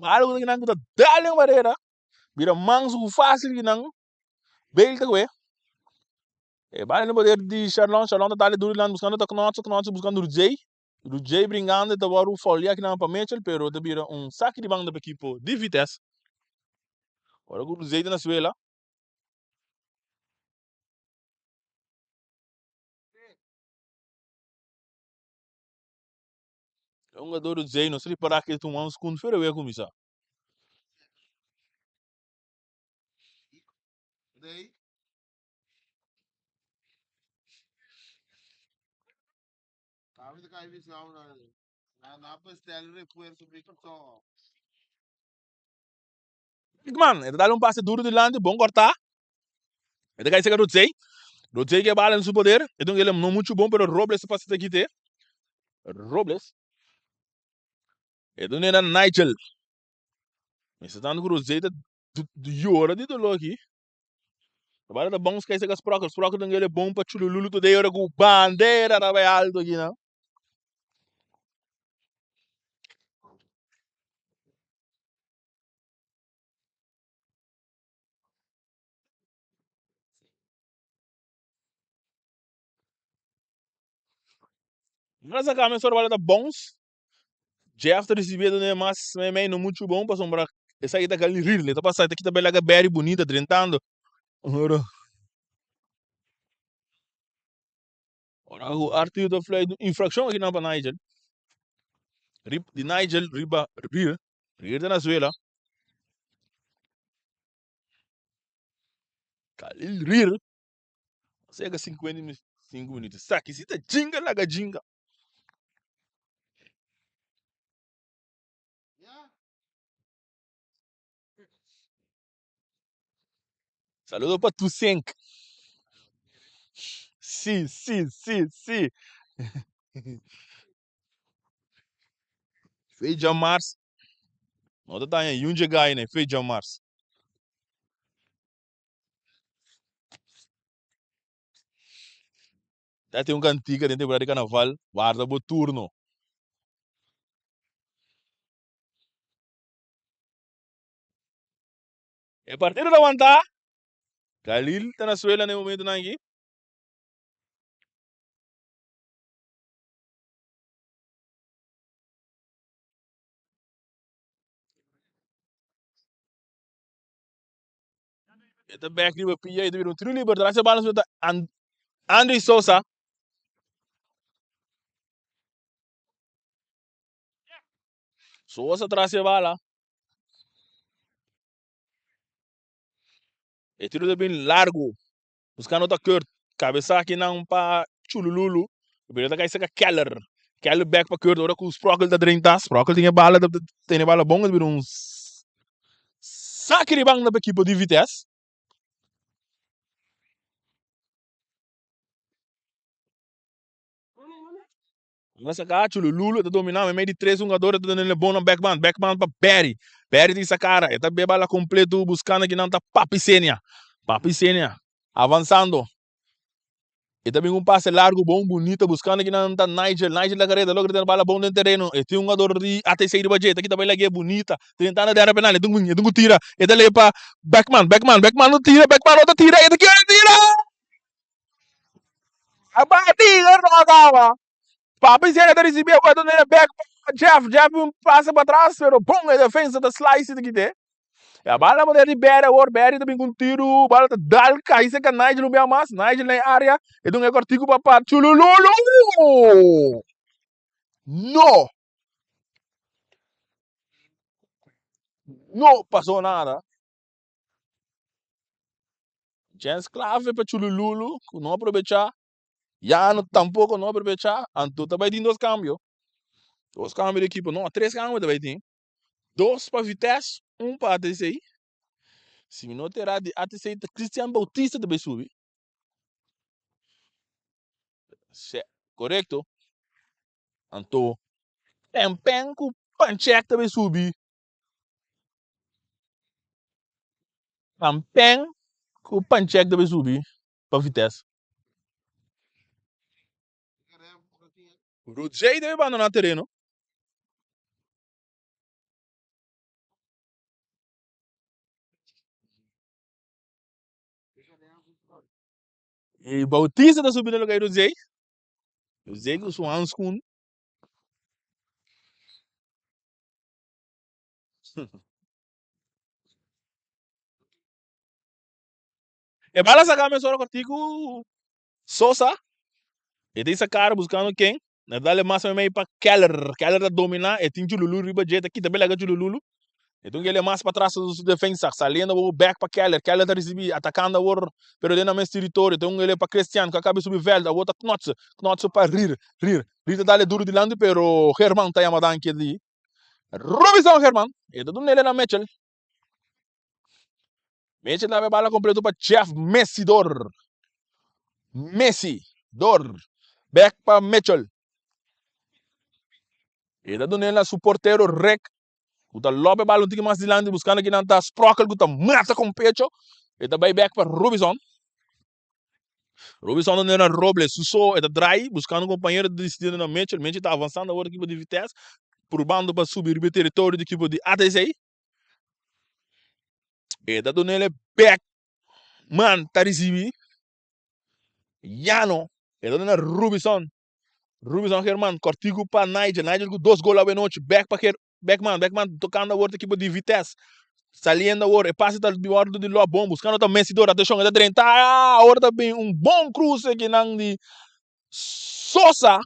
Algo ki nan ku ta dal den barera. Bira manso ku fácil ki nan. Bale ta kue. E bal den poder di Sharlon. Sharlon ta dal duro dilanti buskando ta Knotse. Knotse buskando Rujay. Rujay bringando ta wòrdu foulia kinan pa Mitchell pero ta bira un saki di banda pa ekipo di Vitesse. Ora ku Rujay ta na suela. E hungador Rujay no sa ripará ke ta tuma un sekund fera wea kuminsá. Bigman, e ta dal un pase duro dilanti, bon cortá. E ta kai cerca Rodzey. Rodzey ke bala en su poder. E ta un no mucho bon, pero Robles ta pasa ta kite. Robles. E ta un Nigel. Mester tanto ku Rodzey ta yora di dolor aki. E bala ta bon skai cerca Sprocket. Sprocket ta un gele bon pa Chulululu today ora ku bandera ta bai alto aki nan. Bala sa kame sor bala ta bons. Jeff ta ricibi e mas mei no mucho bon pasobra esaki ta gali rir le ta pasa ta kita bay laga berry bunita drentando ora ora cu Arthur ta fluit un infraccion aki nan pa Nigel rib di Nigel riba rir rir ta na suela Khalil rir Sega 55 minutos. Saki si ta jinga laga jinga. Saludo pa Tusenk. Si, si, si, si. Feja Mars. No ta daña yunje gai ne Feja Mars. Ta tin un kantika den temporada di karnaval, warda bo turno. E partido ta wantá. Khalil ta na suela na e momentunan aki. E ta bek riba pia, e ta bira un tiro liber. Tras e bala ta Andrey Sosa. Sosa tras e bala. E tiro ta bin largo. Buscando ta Kurt. Cabeza aki nan pa Chulululu. Pero ta kai saka Keller. Keller back pa Kurt. Ora ku Sprockel ta drenta. Sprockel tin e bala. Ta tene bala bon. Ta bira un saki riba pa ekipo di Vitesse. Ora saka Chulululu ta domina meimei di tres hungador ta duna bon na Beckman. Beckman pa Barry. Barry tin sakara. E ta beba bala completo buscando kinan ta Papi Senia. Papi Senia avansando. E ta bin un pase largo bon bunita buscando kinan ta Nigel. Nigel ta careda logra tene bala bon den tereno. E tin hungador di ATC riba dje. Ta kita bay lag'e bunita. Drentando den area penal. E tin e tin cu tira. E ta ley pa Beckman. Beckman. Beckman no tira. Beckman no ta tira. E ta kier tira! A bati e no acaba. Papi Sena ta ricibi e wet donde back pa Jeff. Jeff un pase pa atras pero bon e defensa ta slice ta kite. E a bala poder di Barry awor. Barry ta bin cu un tiro. Bala ta dal cay cerca Nigel un bia mas. Nigel na e area. E dun e cortico pa pa Chulululu. No! No pasó nada. Chens clave pa Chulululu cu no aprobecha. Yano tampoco no aprobecha. Anto ta bay tin dos cambio. Dos cambio di equipo. No, tres cambio ta bay tin. Dos pa Vitesse, un pa ATC. Si mi no ta era di ATC ta Christian Bautista ta bay subi. Se, correcto. Anto Pen Pen cu Panchek ta bay subi. Kampen ku Panchek ta bay subi pa Vitesse. Roger ta bay bandona tereno. Y Bautista ta subi na lugar di Roger. Roger ku su hanskun. E bala saca mesora cortico Sosa. E tin sacar buscando ken. Na dale mas mei pa Keller. Keller ta domina. E tin Chululu riba dje. Ta kita belaga Chululu. E tin kele mas pa tras su defensa. Saliendo awor back pa Keller. Keller ta ricibi. Atacando awor. Pero den na mes territorio. Tin un ele pa Christian. Ku a cabe subi veld. Awor ta Knotse. Knotse pa Rir. Rir. Rir ta dale duro dilanti pero German ta yama danki di Robinson German. E ta duna ele na Mitchell. Mitchell ta bala completo pa Jeff Messidor. Messi Dor. Back pa Mitchell. E ta duna ele na su portero Rick. Ku ta lope bala un tiki mas dilanti buscando kinan ta Sprockel ku ta mata con pecho. E ta bay back pa Robinson. Robinson ta na Robles, su so e ta draai buscando un compañero ta decidiendo na Mitchell. Mitchell ta avanzando awor equipo di Vitesse, probando pa subi riba e territorio di equipo di ATC. E ta dunele back man ta ricibi. Yano, e ta duna Robinson. Rubison German, kòrtiku pa Nigel, Nigel ku dos gol awe nochi, bèk pa Ger Beckman, Beckman tokando awor ta ekipo di Vitesse, saliendo awor, e pase ta di òrdu di Lò, bon buskando ta Messi dor, atenshon e ta drenta, awor ta bin un bon kruse kinan di Sosa,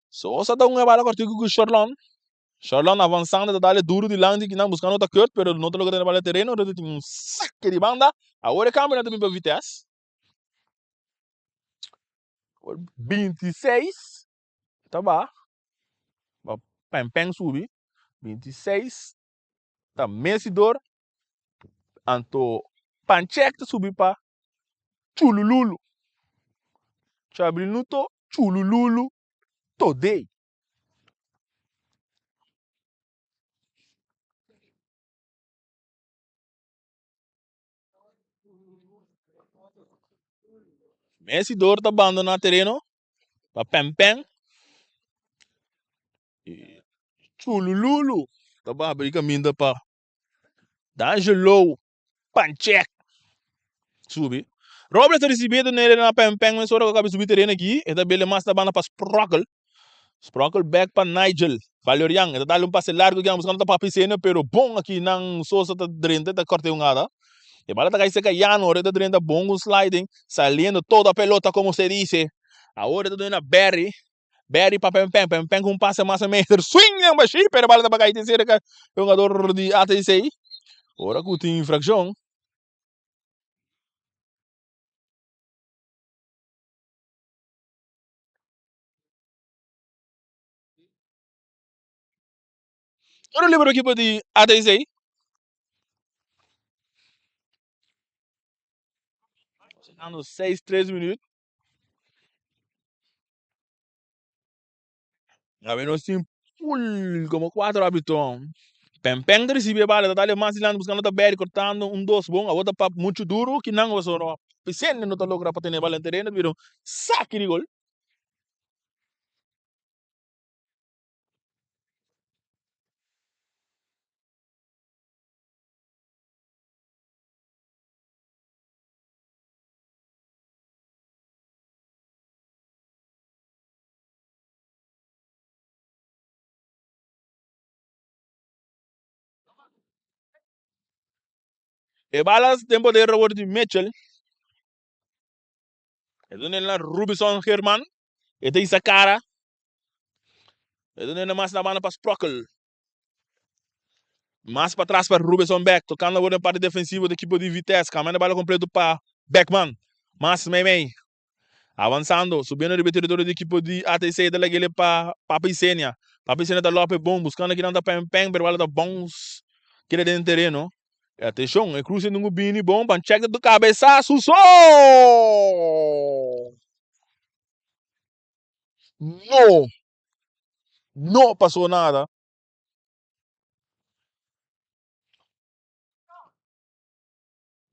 Sosa ta un e bala kòrtiku ku Sherlon, Sherlon avansando ta dale duru dilanti kinan buskando ta Kurt pero no ta logra tene bala tereno, ta tin un sake di banda, awor e kambio nan ta bin pa Vitesse. 26 ta ba ba pen pen subi 26 ta Mesidor anto Panchek ta subi pa Chulululu Chabrinuto Chulululu Today. Mesidor ta bandona tereno pa Pen Pen y Chulululu ta habri caminda pa D'Angelo Panchek subi. Robles ta ricibi e tonele na Pen Pen mesora cu a caba di subi tereno aki. E ta bele mas na banda pa Sprockel. Sprockel bek pa Nigel Valerian. E ta dal un pase largo aki buscando ta Papi Seno pero bon aki nan Sosa ta drenta e ta corta e hungada. E bala ta cay cerca Yano ora e ta drenta bon cu sliding saliendo toda pelota como se dice. Awor e ta duna na Barry. Barry pa Pen Pen. Pen Pen cu un pase mas a meter swing den bashi pero e bala ta cay cerca e hungador di ATC. Ora cu tin infraccion. Otro libro ekipo di ATC. Faltando 6, 3 minuut. Awe nos tin full como 4 arbitro. Pen Pen ta ricibi e bala, ta dale mas dilanti buscando ta Berry cortando un dos bon. Awor ta pa mucho duro kinan pasobra Vicente no ta logra pa tene e bala den tereno, bira un saki di gol. E balas den poder awor di Mitchell. E duna el na Rubison German. E ta isa cara. E duna el mas na banda pa Sprockel. Mas pa tras pa Rubison Beck. Tocando awor den parte defensivo di equipo di Vitesse. Cambiando bala completo pa Beckman. Mas mei mei. Avanzando, subiendo riba e territorio di equipo di ATC ta lag'ele pa Papa Isenia. Papa Isenia ta lope bon, buscando kinan ta Pen Pen, pero bala ta bounce keda den tereno. E atencion, e cruce nungu bini bon, pan check ta cabeza Suso! No! No pasó nada.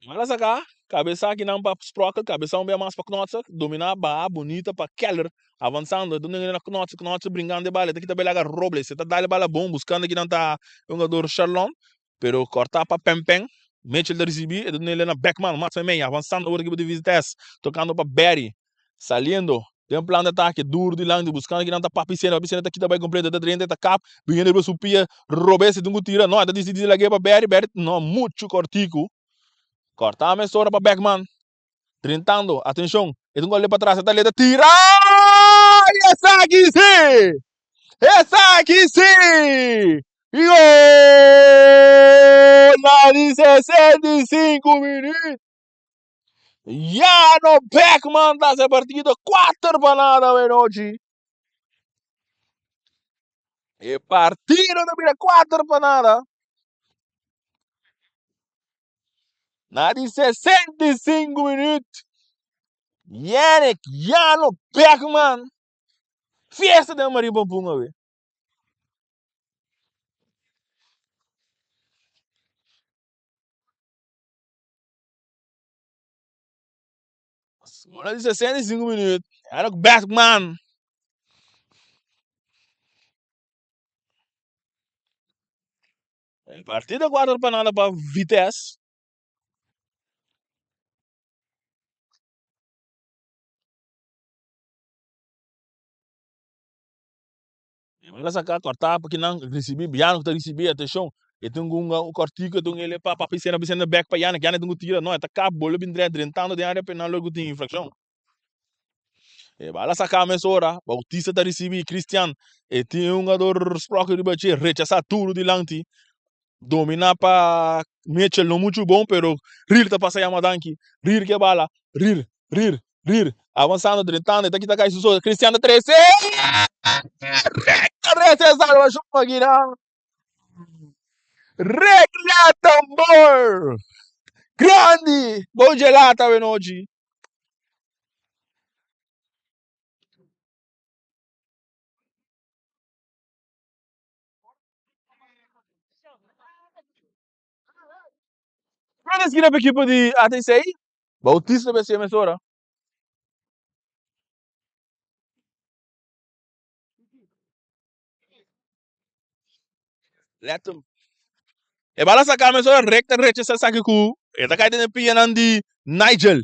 Bala saka, kabesa akinan pa Sprockel, kabesa un bia mas pa Knotzer, domina baha bunita pa Keller, avansando, e ta duna na Knotzer, Knotzer bringando e bala, e ta kita belaga Robles, e ta dal e bala bon, buskando akinan ta e hungador Sharlon, pero korta pa Pempen, Mitchell ta risibi, e ta duna ele na Beckman, mas meimei, avansando awor ekipo di Vitesse, tokando pa Barry, saliendo den plan di atake, duru dilanti, buskando akinan ta Papi Sena, Papi Sena ta kita bai kompleto, e ta drenta, e ta kap, biniendo riba su pia, Robes, e tin ku tira, no, e ta disidi di lag'é pa Barry, Barry, no, muchu kortiku. Corta mesora pa Beckman. Drentando, atencion, e tin gol pa tras, e ta leta tira! Y esaki si! Esaki si! Gol! Na di 65 minuut. Jano Beckman ta hace partido 4 pa nada awe nochi. E partido ta bira 4 pa nada. Na di 65 minuut, Yannick Jano Beckman. Fiesta den Marie Pampun awe. Na di 65 minuut, Yannick Beckman. E partido 4 pa nada pa Vitesse. Bala saka kòrtá pa kinan risibí, Yano ku ta risibí, atenshon, e tin un un kòrtiku, e tin un ele pa pa pisena pisena bèk pa Yano, Yano tin ku tira, no, e ta kap bolo bin drenta, drentando den área penal loke ku tin infrakshon. E bala saka mesora, Bautista ta risibí, Christian, e tin un hungador Sprocket riba dje, rechasá duru dilanti, dominá pa Mitchell, no muchu bon, pero Rier ta pasa yama danki, Rier ke bala, Rier, Rier, Rier, avansando, drentando, e ta kita kai su so, Christian ta trese! Recta trese salvacion aki nan. Rick Lattenborg! Grandi! Bon gelata awenochi. Grandi skina pa ekipo di ATC. Bautista ta besi mesora. Let him. E bala saca mesora recta rechaza esaki cu e ta cay den e pianan di Nigel.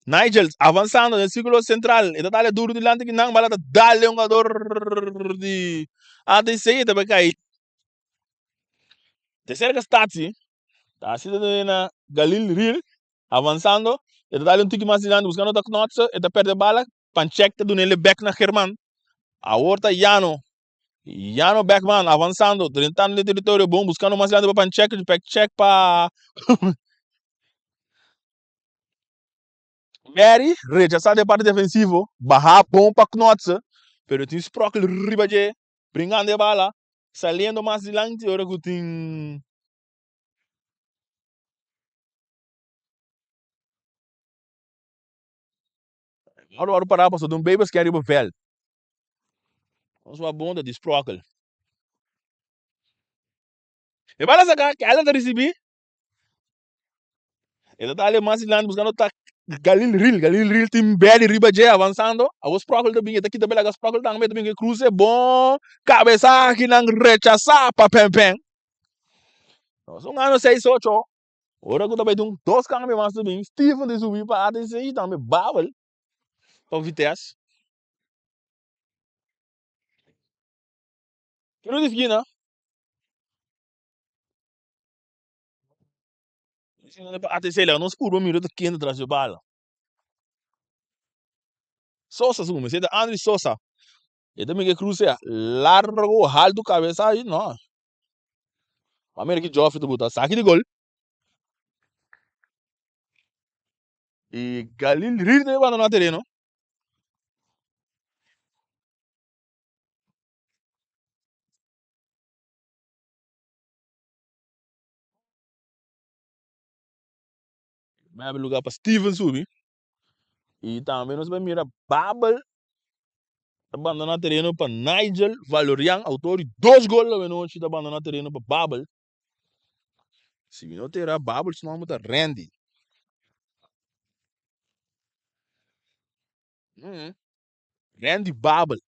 Nigel avanzando den circulo central. E ta dale duro dilanti ki nan bala ta dale un jugador di ATC e ta bay cay. De cerca Stati. Ta haci na Galil Riel. Avanzando. E ta dale un tiki mas dilanti buscando ta Knotse. E ta perde bala. Panchek ta dunele bek na German. Awor ta Yano. Yano Beckman avanzando, drentando den territorio bon, buscando mas dilanti pa Panchek, Panchek pa Mary, rechasa den parti defensivo, baha bon pa Knotse, pero tin Sprokkel riba dje, bringando e bala, saliendo mas dilanti ora cu tin. Ora wòrdu pará pasobra un baby a skia riba vèlt. Nos wak bon ta di sprokkel. E bala saka, Keller ta risibí. E ta dale mas dilanti buskando ta Galil Ril. Galil Ril tin Berry riba dje avansando. Awor Sprokkel ta bin, e ta kita belaga Sprokkel tambe e ta bin ku e kruse bon. Kabesa akinan rechasá pa Pènpèn. Nos un ano 6-8. Ora ku ta bai tin dos kambio mas ta bin, Steven ta subi pa ATC i tambe Babel pa Vitesse. Tiro di skina. Pa ATC laga nos purba mira ta ken ta tras di bala. Sosa su kuminsá, ta Andry Sosa. E ta mira e kruse largo, haltu kabesa i no. Ba mira ki Joffrey ta buta saki di gol. I Galil Rir ta abandoná tereno. Bai lugar pa Steven subi. I tambe nos bai mira Babel ta bandoná tereno pa Nigel Valorian, autor di dos gol awe nochi ta bandoná tereno pa Babel. Si mi no ta era Babel su nomber ta Randy. Randy Babel.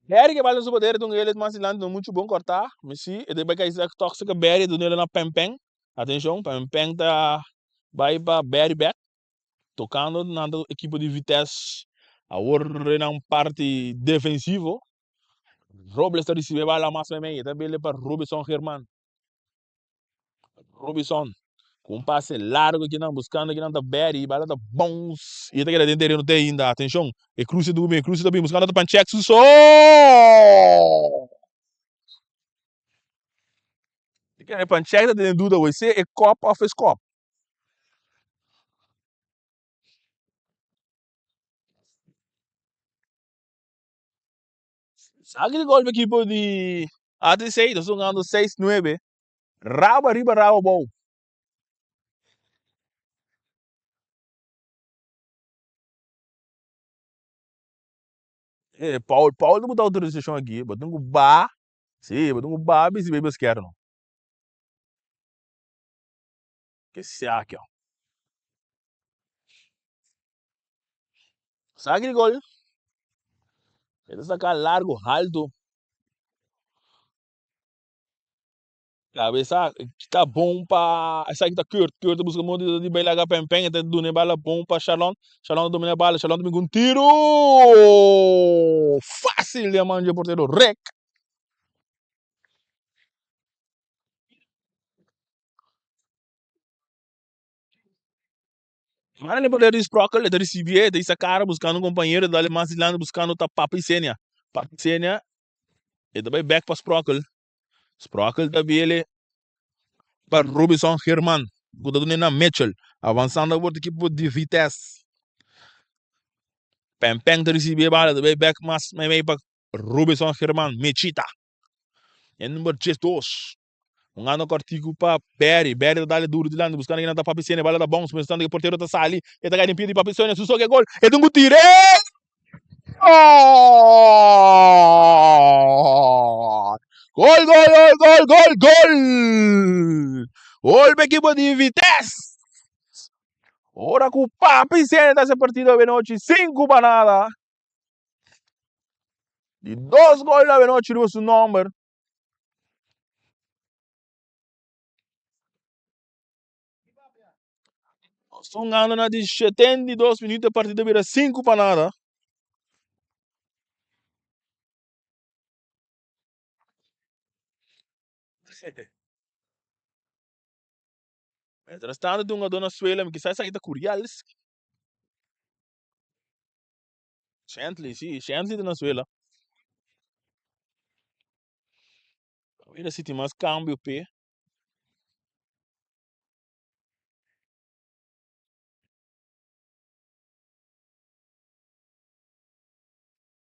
Berry ke bal den su poder dun el mas dilanti no muchu bon kortá mi si e ta bai kai sa tóksika Berry dun el na Pènpèn atenshon Pènpèn ta bai pa Berry bèk tokando nan ta ekipo di Vitesse awor nan parti defensivo Robles ta risibi e bala mas meimei e ta bele pa Robinson German. Robinson ku un pase largo kinan buskando kinan ta Barry bala ta bounce y e ta keda den tereno te ainda atenshon e cruce ta bin e cruce ta bin buskando ta Panchek su so e Panchek ta tene duda wou se e kop of e skop. Saki di gol pa ekipo di ATC, ta jugando 6-9. Rabo ariba, rabo abou. Eh, Paul, Paul ta buta autorisacion aki, bo tin ku ba, si, bo tin ku ba bisi baby skerno. Ke sea aki. Saki di gol. E ta saka largo, halto. Cabeza ta bon pa esaki ta Kurt. Kurt ta busca modo di bay laga Pempen. E ta duna e bala bon pa Shalon. Shalon ta domina e bala. Shalon ta bin cu un tiro facil den man dje portero Rick. Mara den portero di Sprockel. E ta ricibi e ta hisa cara buscando un compañero. E ta dale mas dilanti buscando ta Papi Senia. Papi Senia e ta bay bek pa Sprockel. Sprockel ta bele pa Robinson German ku ta duna na Mitchell. Avansando awor ta ekipo di Vitesse. Pempen ta risibi e bala ta bay bek mas meimei pa Robinson German. Mechita. E number 12. Un anda kortiku pa Barry. Barry ta dale duro dilanti buskando kinan ta Papi Sene. E bala ta bounce pensando ke portero ta sali. E ta kai den pia di Papi Sene. Su soke gol. E tin ku tira. Gol! Gol, gol, gol, gol, gol, gol! Gol pa ekipo di Vitesse! Ora ku Papi Sene ta hasi partido avenochi sinku pa nada. Di dos gol avenochi riba su nomber. Nos ta hungando na di 72 minuto, e partido bira 5 pa nada. Mientras tanto, tin un hungador na suela, mi kisas esaki ta Curiel. Shantley, sí, Shantley ta na suela. Mira si tin mas cambio p'e.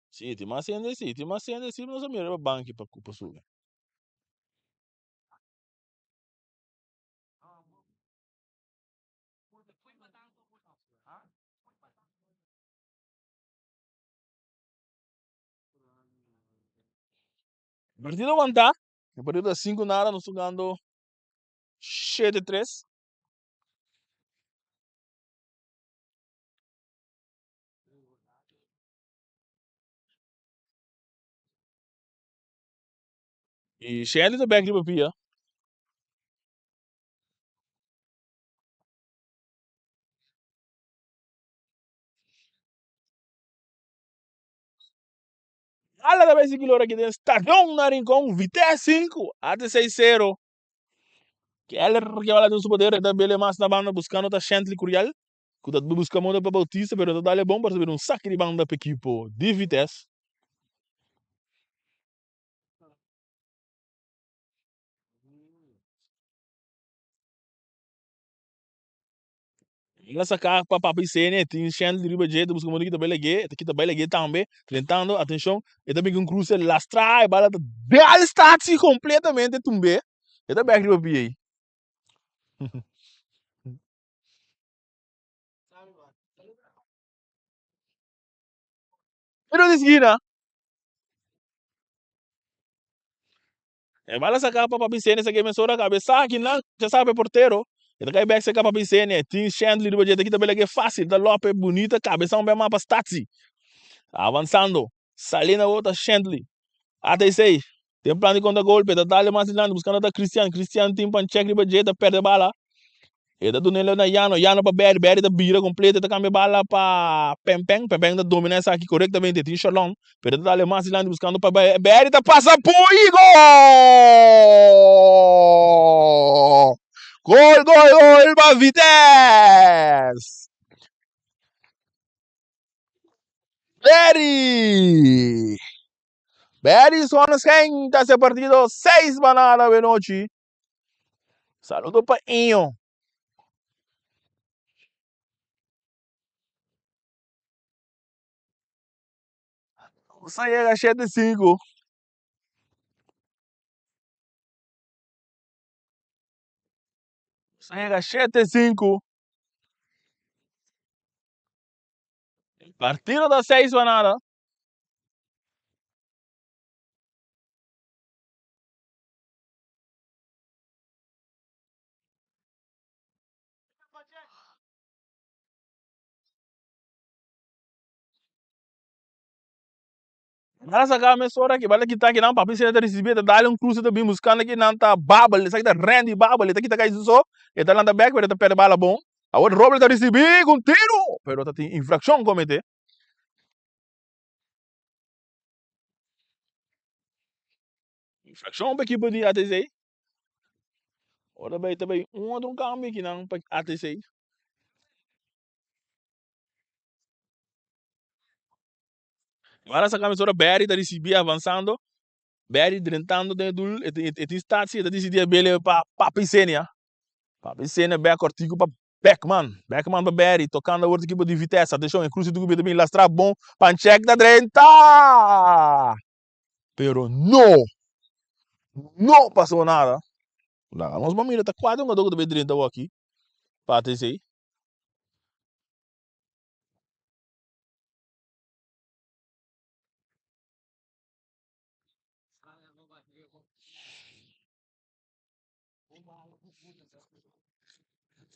Sí, tin mas hende sí, tin mas hende sí, nos a mira riba banki pa pa subi. Partido wantá, e partido ta sinku nada, nos jugando 7-3. I Shandy ta bek riba pia. Ala ta bay sigui lora aki den Stadion na Rincon, Vitesse 5, ATC 0. Keller ke bala den su poder, e ta bele mas na banda buscando ta Shantley Curiel, cu ta busca moda pa Bautista, pero ta dale bon pa ricibi un saque di banda pa equipo di Vitesse. El a saca pa Papi Sene, tin Shantley riba dje, ta busca moda kita bay lag'é, ta kita bay lag'é tambe, drentando, atencion, e ta bin cu un cruce lastra, e bala ta dal statie completamente tumbe, e ta bek riba pia ei. Tiro di esquina. E bala saca pa Papi Sene, esaki mesora cabeza aki nan, ya sabe e portero. E ta cay bek cerca Papi Sene, tin Shandley riba dje, ta kita bela ke facil, ta lope bunita cabeza un bema pa Statie. Avanzando, saliendo awor ta Shandley. ATC, den plan di contra golpe, ta dale mas dilanti buscando ta Christian, Christian tin pan check riba dje, ta perde bala. E ta dun'el na Yano, Yano pa Berry, Berry ta bira completo, e ta cambia bala pa Pempen, Pempen ta domina esaki corectamente, tin Shalom, pero ta dale mas dilanti buscando pa Berry, Berry ta pasa pui, gol! Gol, gol, gol pa Vitesse! Berry! Berry Zonneschijn ta haci partido 6 pa nada awenochi. Saludo pa Inho. Nos a yega 7-5. Nos a yega 7-5. Partido ta 6 pa nada. Bala saka mesora ki bala kita kinan papi sena ta risibi e ta dal un krus e ta bin buskando kinan ta Babel esaki ta Randy Babel e ta kita kai su so e ta lanta bek pero e ta perde bala bon awor Roble ta risibi ku un tiru pero ta tin infrakshon komete. Infrakshon pa ekipo di ATC. Ora bai ta bai un otro kambio kinan pa ATC. Ora sa cambia ora Barry ta ricibi avanzando. Barry drentando den e doel. E tin e tin statie e ta dicidi a bele pa Papi Senia. Papi Senia bek cortico pa Beckman. Beckman pa Barry tocando awor equipo di Vitesse. Atencion e cruce tucu beta bin lastra bon. Panchek ta drenta! Pero no! No pasó nada. Laga nos ban mira ta cua ta hungador cu ta bay drenta awor aki pa ATC.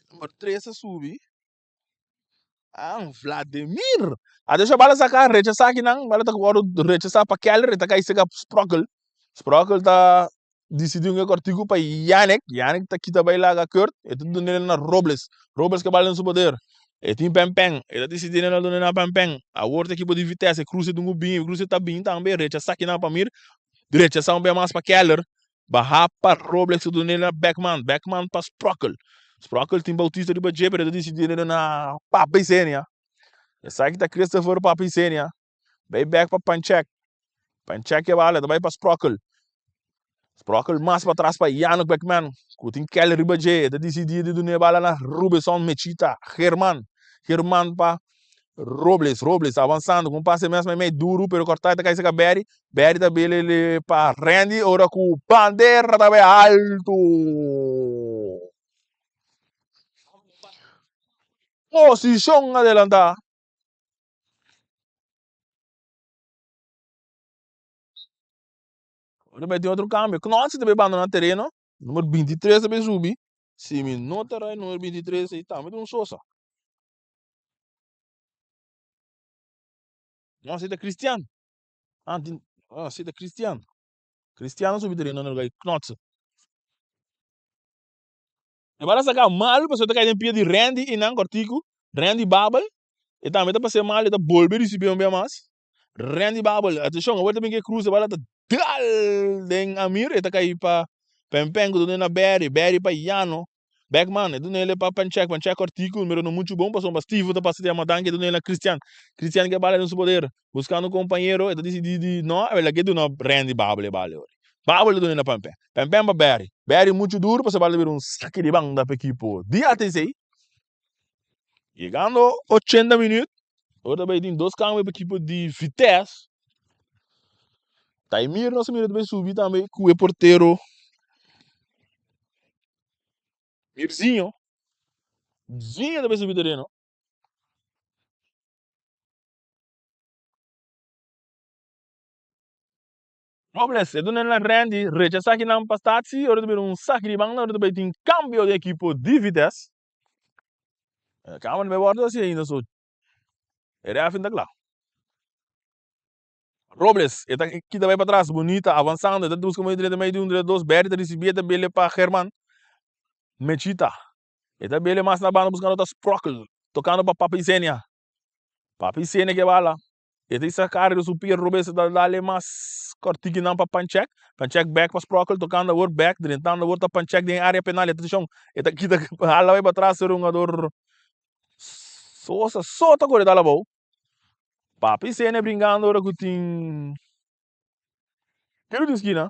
Number 3 a subi. Ah, Vladimir. Atención, bala saca, rechazá aquí nan. Bala ta wòrdu rechazá pa Keller, e ta kai sega Sprockel. Sprockel ta disidí un kortiku pa Yannick. Yannick ta kita bai laga Kurt. E ta dun'é na Robles. Robles ke bala den su poder. E tin Pempen. E ta disidí na dun'é na Pempen. Awor ta ekipo di Vitesse. E cruce dungu bin. E cruce ta bin tambe. Rechazá aquí nan pa Mir. Rechazá un bia mas pa Keller. Baha pa Robles ta dun'é na Beckman. Beckman pa Sprockel. Sprockel tin Bautista riba dje pero e ta disidí dun'é na Papa Isenia. Esaki ta Christopher Papa Isenia. Bai bek pa Panchek. Panchek e bala ta bai pa Sprockel. Sprockel mas patras pa Yannick Beckman ku tin Keller riba dje. E ta disidí di dun'é bala na Rubeson Mechita. German. German pa Robles, Robles avansando ku un pase mes meimei duru pero kòrtá e ta kai seka Barry, Barry ta bele le pa Randy ora ku bandera ta bai altu. Posishon adelantá. Ora bai tin otro kambio, Knotsi ta bai bandoná tereno, number 23 ta bai subi, si mi no ta rai number 23 ei tambe ta un Sosa. No, si ta Cristian. Ah, tin, ah, si ta Cristian. Cristian a subi tereno na lugar di Knotse. E bala saca mal, pasobra ta cay den pia di Randy y nan cortico. Randy Babel. E tambe ta pase mal, e ta bolbe ricibi un bia mas. Randy Babel, atencion, awor ta bin ke cruce, e bala ta dal den Amir, e ta cay pa Pempen cu ta duna na Barry, Barry pa Yano. Beckman, e duna el pa Panchek, Panchek kòrtiku, mira no muchu bon pasobra Steve ta pasa di Amadan e duna el na Christian, Christian ke bala den su poder, buskando un kompañero, e ta disidí di no, el a ke duna Randy Babel e bala ori. Babel ta duna el na Pempen, Pempen pa Barry, Barry muchu duru pasobra bala ta bira un saki di banda pa ekipo di ATC. Yegando 80 minuut, ora ta bai tin dos kambio pa ekipo di Vitesse. Taimir nos a mira ta bai subi tambe ku e portero Mirzinho. Zinho ta bai subi tereno. Robles, e duna na Randy, rechasá kinan pa Statie, ora ta bira un saki di banda, ora ta bai tin kambio den ekipo di Vitesse. E kambio no bai wòrdu hasi ainda, so e rèfri no ta kla. Robles, e ta kita bai patras, bunita, avansando, e ta buska moeda drenta medio di un, drenta dos, Berry ta risibí, e ta bele pa German Mechita. E ta bele mas na banda buskando ta Sprockel, tokando pa Papi Isenia. Papi Isenia ke bala. E ta isa kara di su pia robes, e ta dale mas kòrtikinan pa Panchek. Panchek bèk pa Sprockel, tokando awor bèk, drentando awor ta Panchek den e área penal. E ta atenshon, e ta kita hala bai patras, e hungador Sosa so ta kore dal abou. Papi Sene bringando ora ku tin tiro di skina.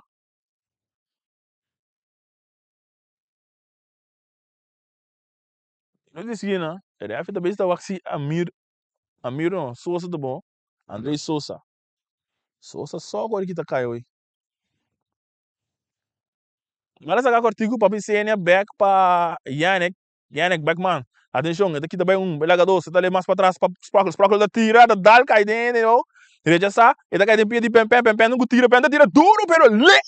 Tiro di skina. E refi ta bisa ta wak si Amir, Amir no, Sosa ta bon. Andrey Sosa. Sosa so kore kita kai hoy. Mara saka kortiku Papi Sene bek pa Yannick. Yannick Beckman, atencion, e ta kita bay un, e laga dos, e ta ley mas patras pa Sprockel, Sprockel ta tira, ta dal cay den e oh, rechasa, e ta cay den pia di Pempen, Pempen no cu tira, Pempen ta tira duro pero le.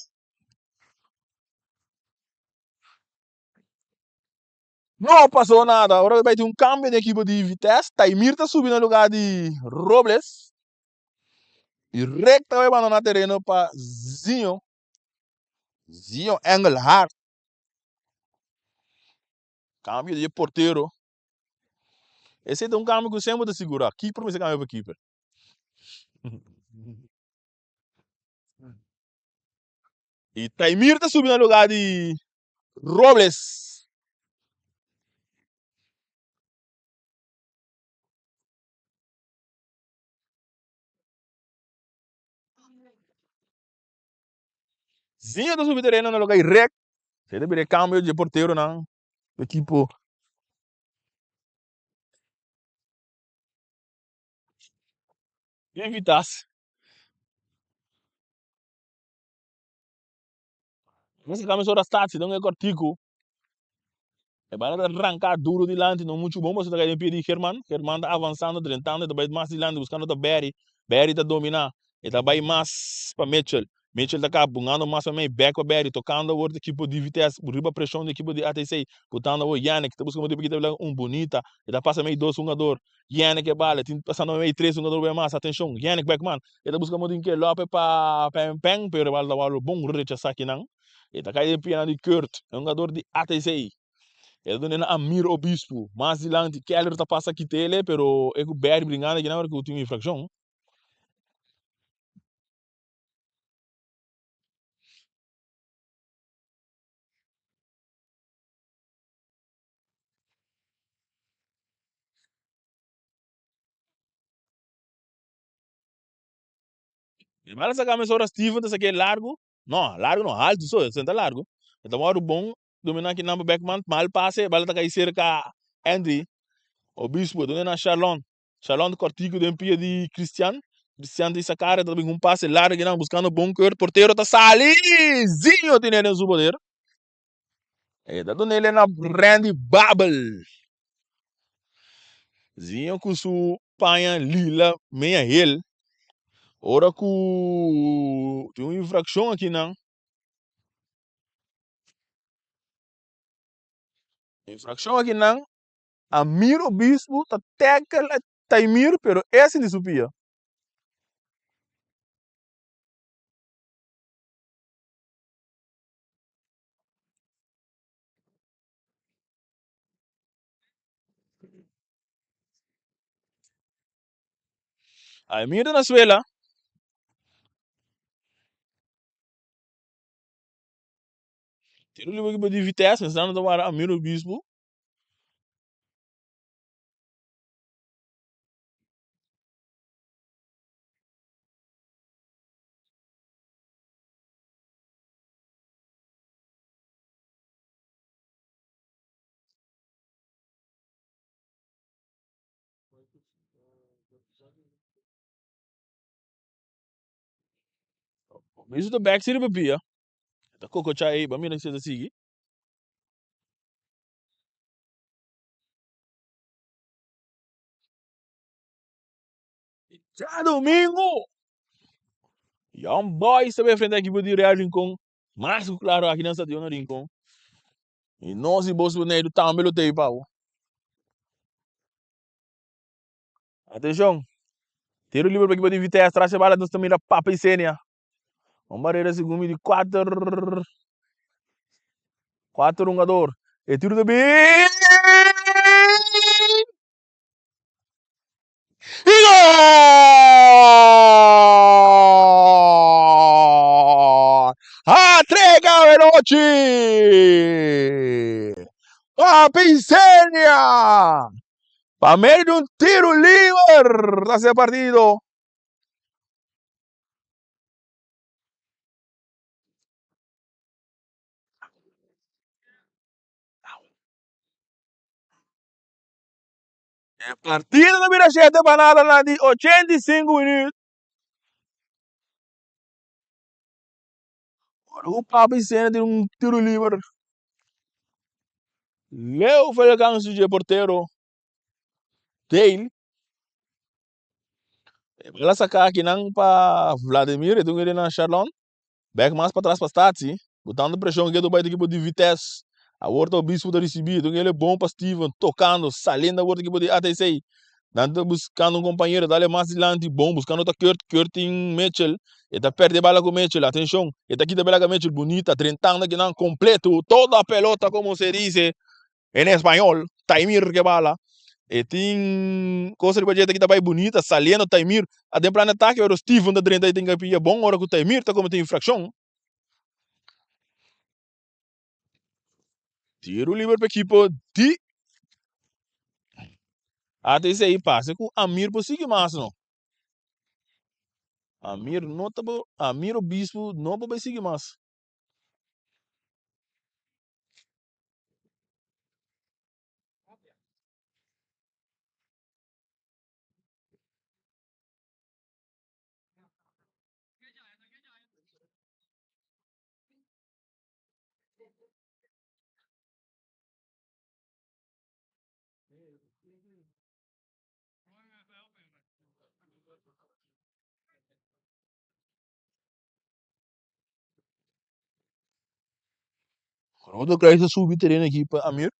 No pasó nada, ora bay tin un cambio den ekipo di Vitesse, Taimir ta subi na lugar di Robles. I Rick ta bai bandoná tereno pa Zinho, Zinho Engelhard. Kambio di e portero. Esei ta un kambio ku semper ta sigurá. Keeper mester kambia pa keeper. I Taimir ta subi na lugá di Robles. Zinho ta subi tereno na lugar di Rek. Se ta bira e cambio dje porteronan di ekipo. Di Vitesse. Mester cambia su ora statie don e cortico. E bala ta ranca duro dilanti, no mucho bon pasobra ta cay den pie di German. German ta avansando, drentando, e ta bay mas dilanti buscando ta Barry. Barry ta domina, e ta bay mas pa Mitchell. Mitchell ta caba bungando mas pa mey, back pa Barry, tocando awor di ekipo di Vitesse, riba presion di ekipo di ATC. Botando awor Yannick, ta busca motibo pa kita un bunita. E ta pasa mey dos hungador. Yannick e bala, tin pasando mey tres hungador bay mas. Atencion, Yannick Beckman, e ta busca motibo ke lope pa Peng Peng, pero e bala ta worde bon rechasa kinan. E ta kai den pianan di Kurt, e hungador di ATC. E ta duna na Amir Obispo. Mas dilanti, Keller ta pasa kitele, pero e ku Barry bringando akinan ora ku tin un infrakshon. E bala saka mesora Steven ta sake largu. No, largu no, haltu so, e senta largu. E ta wòrdu bon dominá ki nan pa Beckman, mal pase, e bala ta kai serka Andy Obispo, duna na Sharlon. Sharlon ta kòrtiku den pia di Christian. Christian ta saka, ta bin un pase largu kinan buskando bon keur, portero ta sali! Zinho tene den su poder. E ta dun'el na Randy Babel. Zinho ku su paña lila meña hel. Ora ku tin un infrakshon akinan. Infrakshon akinan, Amir Obispo ta tackle a Taimir pero e a sinti su pia. Amir ta na suela. Tiro libre equipo di Vitesse, pensando ta wara Amir Obispo. Obispo ta bek si riba pia. Ta kokocha ei, ba mira si ta sigui. Djadomingo, Young Boys ta bai enfrenta ekipo di Real Rincon. Mas ku klaro aki nan stadion na Rincon. I nos i bos Boneiru tambe lo tei pa bo. Atenshon! Tiro liber pa ekipo di Vitesse. Tras e bala nos ta mira Papa Isenia. Un barera segun mi di kuater kuater hungador. E tiro ta bin. I gol! Hat-trick awe nochi! Papi Isenia! Pa medio di un tiro liber ta haci e partido. E partido ta bira shete pa nada na di 85 minuut. Ora ku Papi Sena tira un tiro liber. Leo fue alcanso dje portero Dale. E bala saka akinan pa Vladimir, e tun na Sharlon. Bek mas patras pa Statie, botando preshon ketu bai ta ekipo di Vitesse. Awor ta Obispo ta risibi, e tun ele bon pa Steven, tokando, saliendo awor ta ekipo di ATC. Nan ta buscando un compañero, dale mas dilanti, bon, buscando ta Kurt, Kurt tin Mitchell, e ta perde bala cu Mitchell, atencion, e ta kita bala cu Mitchell, bunita, drentando akinan completo, toda pelota como se dice en español, Taimir ke bala, e tin cosa riba dje ta kita bay bunita, saliendo Taimir, aden plan atake, pero Steven ta drenta y tin ke pilla bon ora cu Taimir ta comete infraccion. Tiro liber pa ekipo di ATC y pase cu Amir por sigui mas no. Amir no ta por, Amir Obispo no por bay sigui mas. Rodo Kruis a subi tereno aki pa Amir.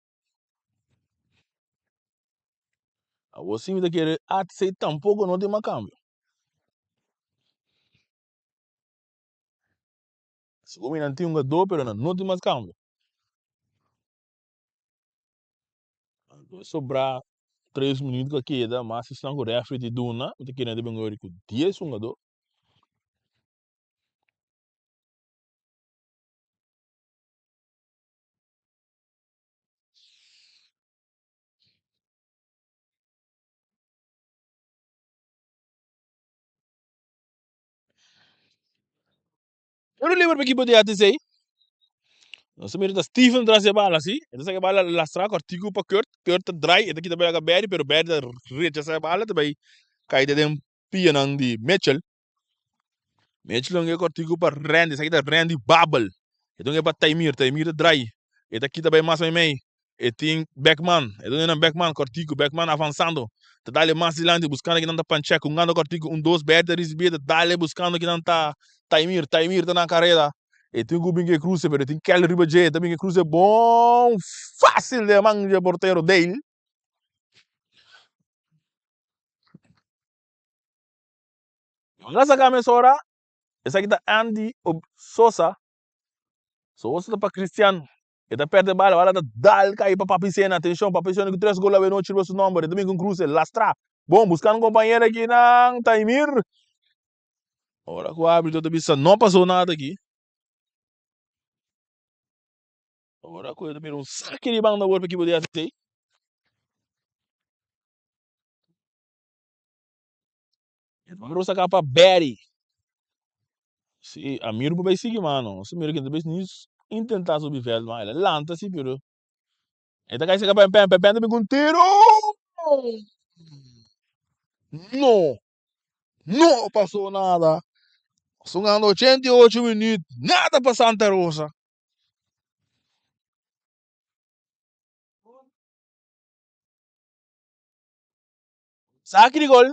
Awor si mi ta kere ATC tampoco no tin mas cambio. Segun mi nan tin hungadó pero nan no tin mas kambio. Anto sobrá tres minüt ku a keda mas esnan ku rèfri di duna mi ta kere nan ta bin ori ku dies hungadó. Tiro liber pa ekipo di ATC. Nos ta mira ta Steven tras e bala si. E ta saca e bala lastra cortico pa Kurt. Kurt ta draai, e ta kita bala ka Barry, pero Barry ta rechaza e bala, ta bay cay ta den pianan di Mitchell. Mitchell ta hunga e cortico pa Randy, esaki ta Randy Babel. E ta hunga pa Taimir, Taimir ta draai, e ta kita bay mas meimei. E tin Beckman, e duna nan Beckman cortico, Beckman avansando, ta dale mas dilanti buscando kinan ta Panchek, hungando cortico, un dos Berry ta ricibi, ta dale buscando kinan ta Taimir, Taimir ta na careda, e tin cu bin cu e cruce pero e tin Kelly riba dje, ta bin cu e cruce bon facil den man dje portero Dale. Nan a saca mesora, esaki ta Andy Sosa, Sosa ta pa Cristian, E ta perde bala, bala ta dal kai pa Papi Sena. Atencion, Papi Sena ku tres gol awe nochi riba su nomber. E ta bin ku un cruce, lastra. Bon, buscando un compañero aki nan, Taimir. Ora ku arbitro ta bisa no pasó nada aki. Ora ku e ta mira un sake di banda awor pa ekipo di ACC. E ta mira un saka pa Barry. Si, Amir por bay sigui mano. Nos a mira ke ta bay ni intenta subi veld ma el a lanta si pero e ta kai saka pen pen pen pen ta bin ku un tiro. No! No pasó nada. Sungando 88 minuut, nada pa Santa Rosa. Saki di gol.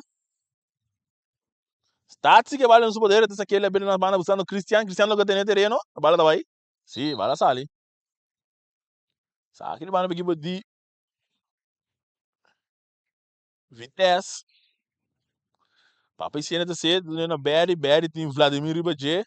Statie ke bala en su poder, ta saqué la na banda buscando Cristian. Cristian logra tener terreno. La bala ta bai. Sí, bala sali. Saki di banda pa equipo di Vitesse. Papa Isiene ta sed, na Barry, Barry tin Vladimir riba dje.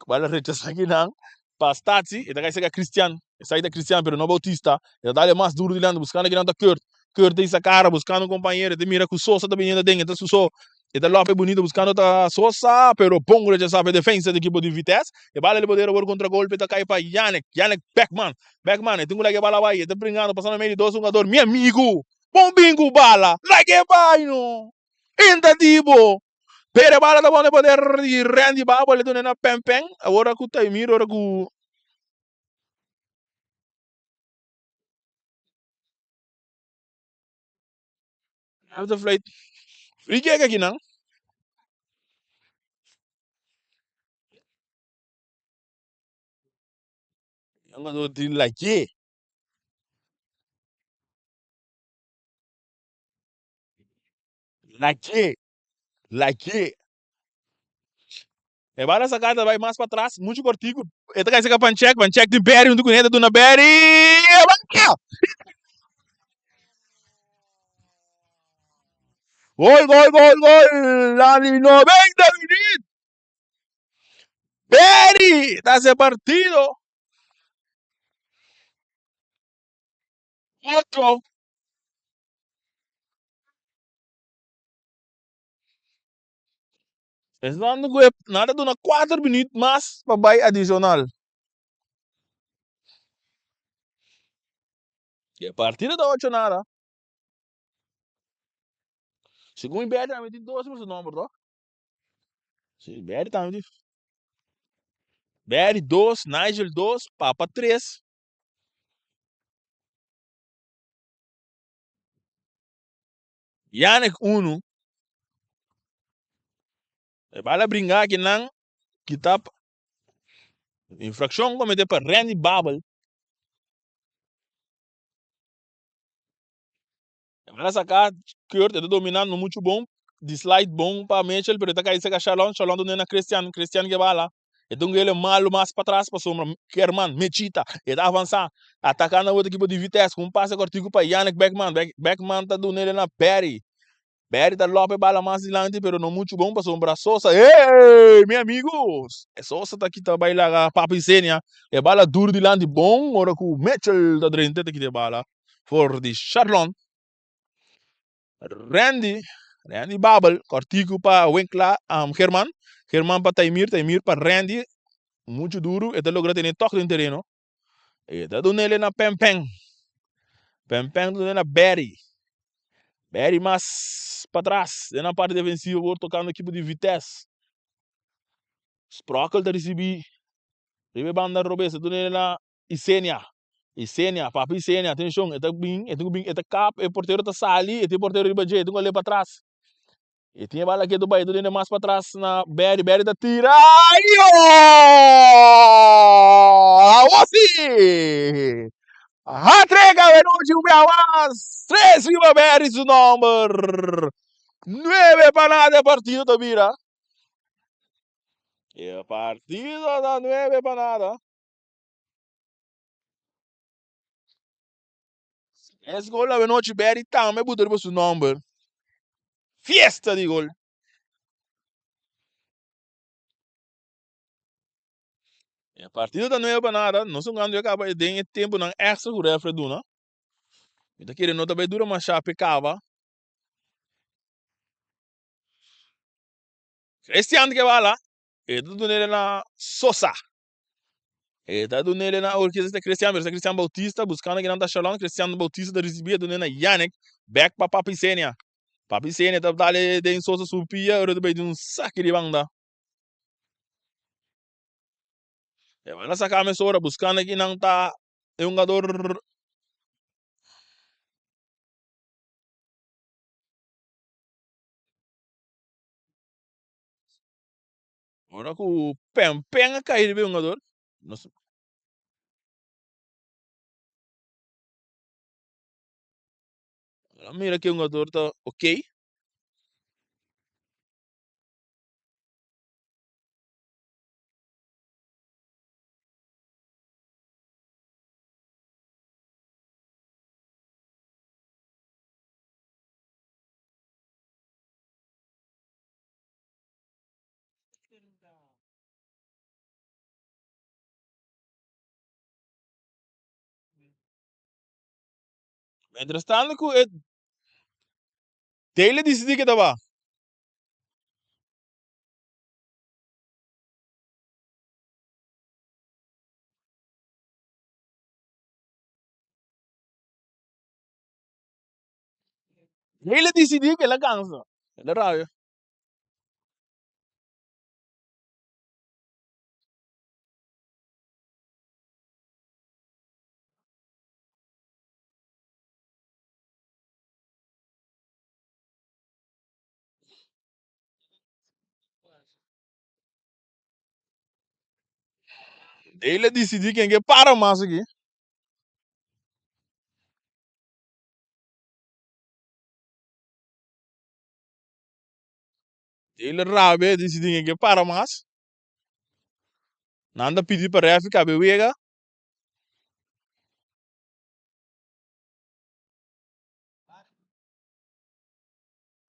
Bala rechasa kinan pa Statie, e ta kai seka Cristian. Esaki ta Cristian pero no Bautista. E ta dale mas duro dilanti buscando kinan ta Kurt. Kurt ta hisa cara buscando un compañero. E ta mira cu Sosa ta biniendo aden. E ta su so. E ta lope bonito buscando ta Sosa pero bon rechasa pa e defensa di equipo di Vitesse. E bala di poder awor contragolpe ta kai pa Yannick. Yannick Beckman. Beckman e tin cu laga e bala bai. E ta bringando pasando medio di dos hungador. Mi amigo! Bon bin cu bala. Laga e bai no. Inta di bo. Pero e bala ta pone poder di Randy Babel e duna na pen pen. Awor cu Taimir ora cu After flight. Free kick aki nan. Jugador di Laye. Laye. Laye. E bala sacada ta bai mas pa tras, mucho cortico. E ta kai saca Panchek, Panchek tin Berry hunto cu e ta duna Berry. E bala! Gol, gol, gol, gol! Na di 90 minuut. Berry ta haci partido. Otro. Pensando cu nan ta duna 4 minuut mas pa bay adicional. E partido ta ocho nada. Segun mi Berry tambe tin dos riba su nomber toch? Si, Berry tambe tin. Berry dos, Nigel dos, Papa tres. Yannick unu. E bala bringa aki nan kita infraccion comete pa Randy Babel. E bala saca Kurt e ta domina no mucho bon di slide bon pa Mitchell pero e ta cay cerca Shalon, Shalon ta duna na Christian, Christian ke bala e ta un gele malo mas patras pasobra Kerman Mechita e ta avansa atacando awor ekipo di Vitesse cu un pase cortico pa Yannick Beckman, Beckman ta duna ele na Barry, Barry ta lopa e bala mas dilanti pero no mucho bon pasobra Sosa hey mi amigo Sosa ta kita bay laga Papi Senia e bala duro dilanti bon ora cu Mitchell ta drenta ta kita e bala for di Sharlon. Randy, Randy Babel, cortico pa Winkla, German, German pa Taimir, Taimir pa Randy, mucho duro, e ta logra tene tok den tereno. E ta dunele na Pempen, Pempen ta dunele na Barry, Barry mas patras, den na parte defensivo por tocando equipo di Vitesse. Sprockel ta ricibi riba e banda robes, ta dunele na Isenia, Isenia, papi Isenia, atencion, e ta bin, e tin ku bin, e ta kap, e portero ta sali, e tin portero riba dje, e tin ku ale patras. E tin e bala ketu bai, e ta tene mas patras na Berry, Berry ta tira, ayo! Awo si! Hat-trick awenochi un bia mas, tres riba Berry su nomber. Nuebe pa nada e partido ta bira. E partido ta nuebe pa nada. Es gol awenochi Berry tambe buta riba su nomber. Fiesta di gol. E partido ta nuevo pa nada. No son cuando acaba den e tempo nan extra cu refre duna. Mi ta kere no ta bay dura masha pe caba. Christian ke bala. E ta dunele na Sosa. E ta dunele na orkesta ta Christian, pero ta Christian Bautista buscando kinan ta Shalom. Christian Bautista ta ricibi e dunele na Yannick. Back pa Papi Senia. Papi Senia ta dale den Sosa su pia, ora ta bay di un saki di banda. E banda saca mesora buscando kinan ta e hungador. Ora ku Pen Pen a kai riba e hungador, nos a mira ku e hungador ta ok. Mientras tanto ku e Taylor disidí ke ta ba. Taylor disidí ku el a kansa. El a rabia. Dele disidí ken ke para mas aki. Dele rabia disidí ken ke para mas. Nan ta pidi pa refi kabe wega.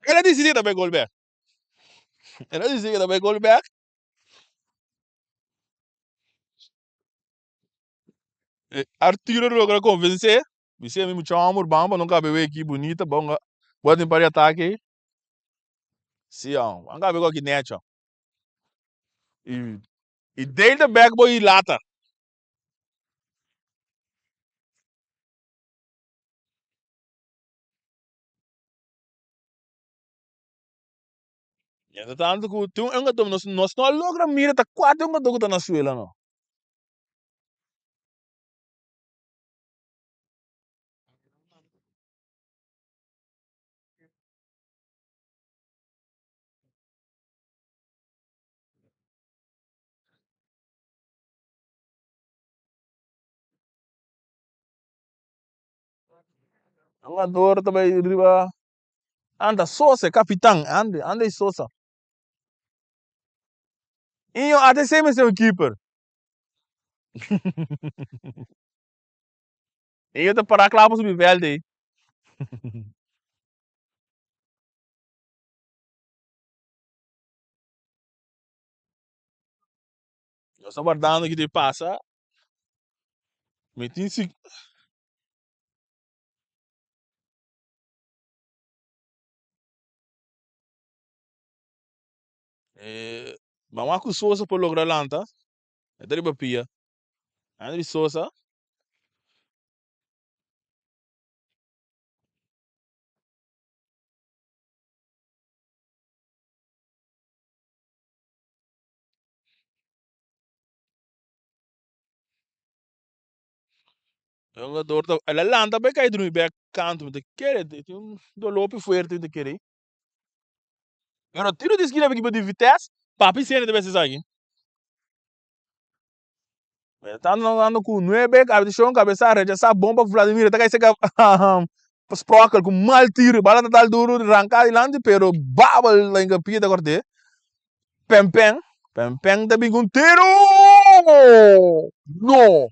El a disidí ta bai gol bek. El a disidí ta bai gol bek. Arturo logra konvensé, bis'é mi mucha hòmber ban pa no kabe weki bunita bon bo a tin par di atake. Sí hòmber, ban kabe ku aki nèchi hòmber. I Dale ta bek bo i lata. Mientras tanto ku tin un hungadó nos nos no a logra mira ta kua ta e hungadó ku ta na suela no. Hungador ta bai riba Anda Sosa e kapitan ande ande e Sosa. Injo ATC mester un keeper. Injo ta para kla pa subi veld ei. Nos ta wardando ki ta pasa. Mi tin si. E Mama ku Sosa por logra lanta. E ta riba pia. Henry Sosa. E hungador ta el a lanta pa e kai drumi bek kantu mi ta kere tin un dolor hopi fuerte mi ta kere. Pero tiro di skina pa ekipo di Vitesse papi sene ta bes esaki. Mientras tanto nan anda ku nuebe abdishon kabesa rechasa bon pa Vladimir ta kai seka Sprockel ku mal tiro bala ta dal duru ranka dilanti pero Babel ta hinka pia ta korte Pempen Pempen ta bin ku un tiro no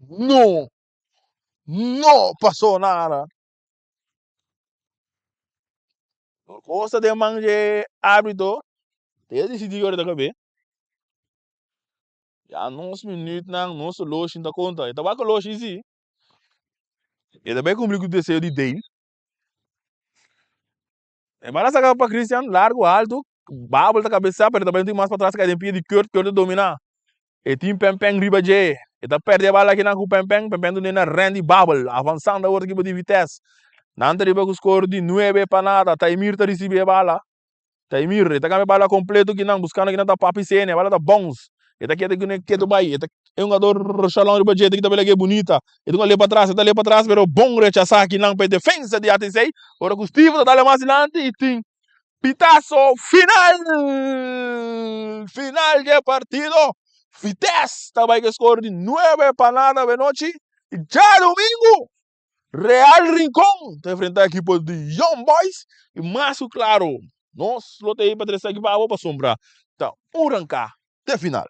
no no paso nada Cosa den man dje arbitro ta disidi ora ta kabe. Ya nos minuutnan, nos oloshi ta konta. E ta wak oloshi si. E ta bai kumpli ku deseo di Dale. E bala saka pa Christian, largu, altu. Babel ta kabesá, pero e ta bai un tiki mas patras kai den pia di Kurt. Kurt ta dominá. E tin Pènpèn riba dje. E ta pèrdè e bala akinan ku Pènpèn. Pènpèn ta duna na Randy Babel. Avansando awor ta ekipo di Vitesse. Nan ta riba ku skor di 9-0. Taimir ta risibí e bala. Taimir, e ta cambia bala completo kinan, buscando kinan ta Papi Sene, bala ta bounce. E ta keda kune keto bai, e ta e hungador Shalom riba dje, e ta kita bela ke bunita. E ta le pa tras, e ta le pa tras, pero bon rechasa kinan pa e defensa di ATC. Ora ku Steven ta dale mas dilanti i tin pitazo final! Final dje partido. Vitesse ta bai ku e score di 9-0 benochi. I djadumingu Real Rincon ta enfrenta ekipo di Young Boys y mas cu claro nos lo ta ey pa trece aki pa abo pasobra ta un ranca te final.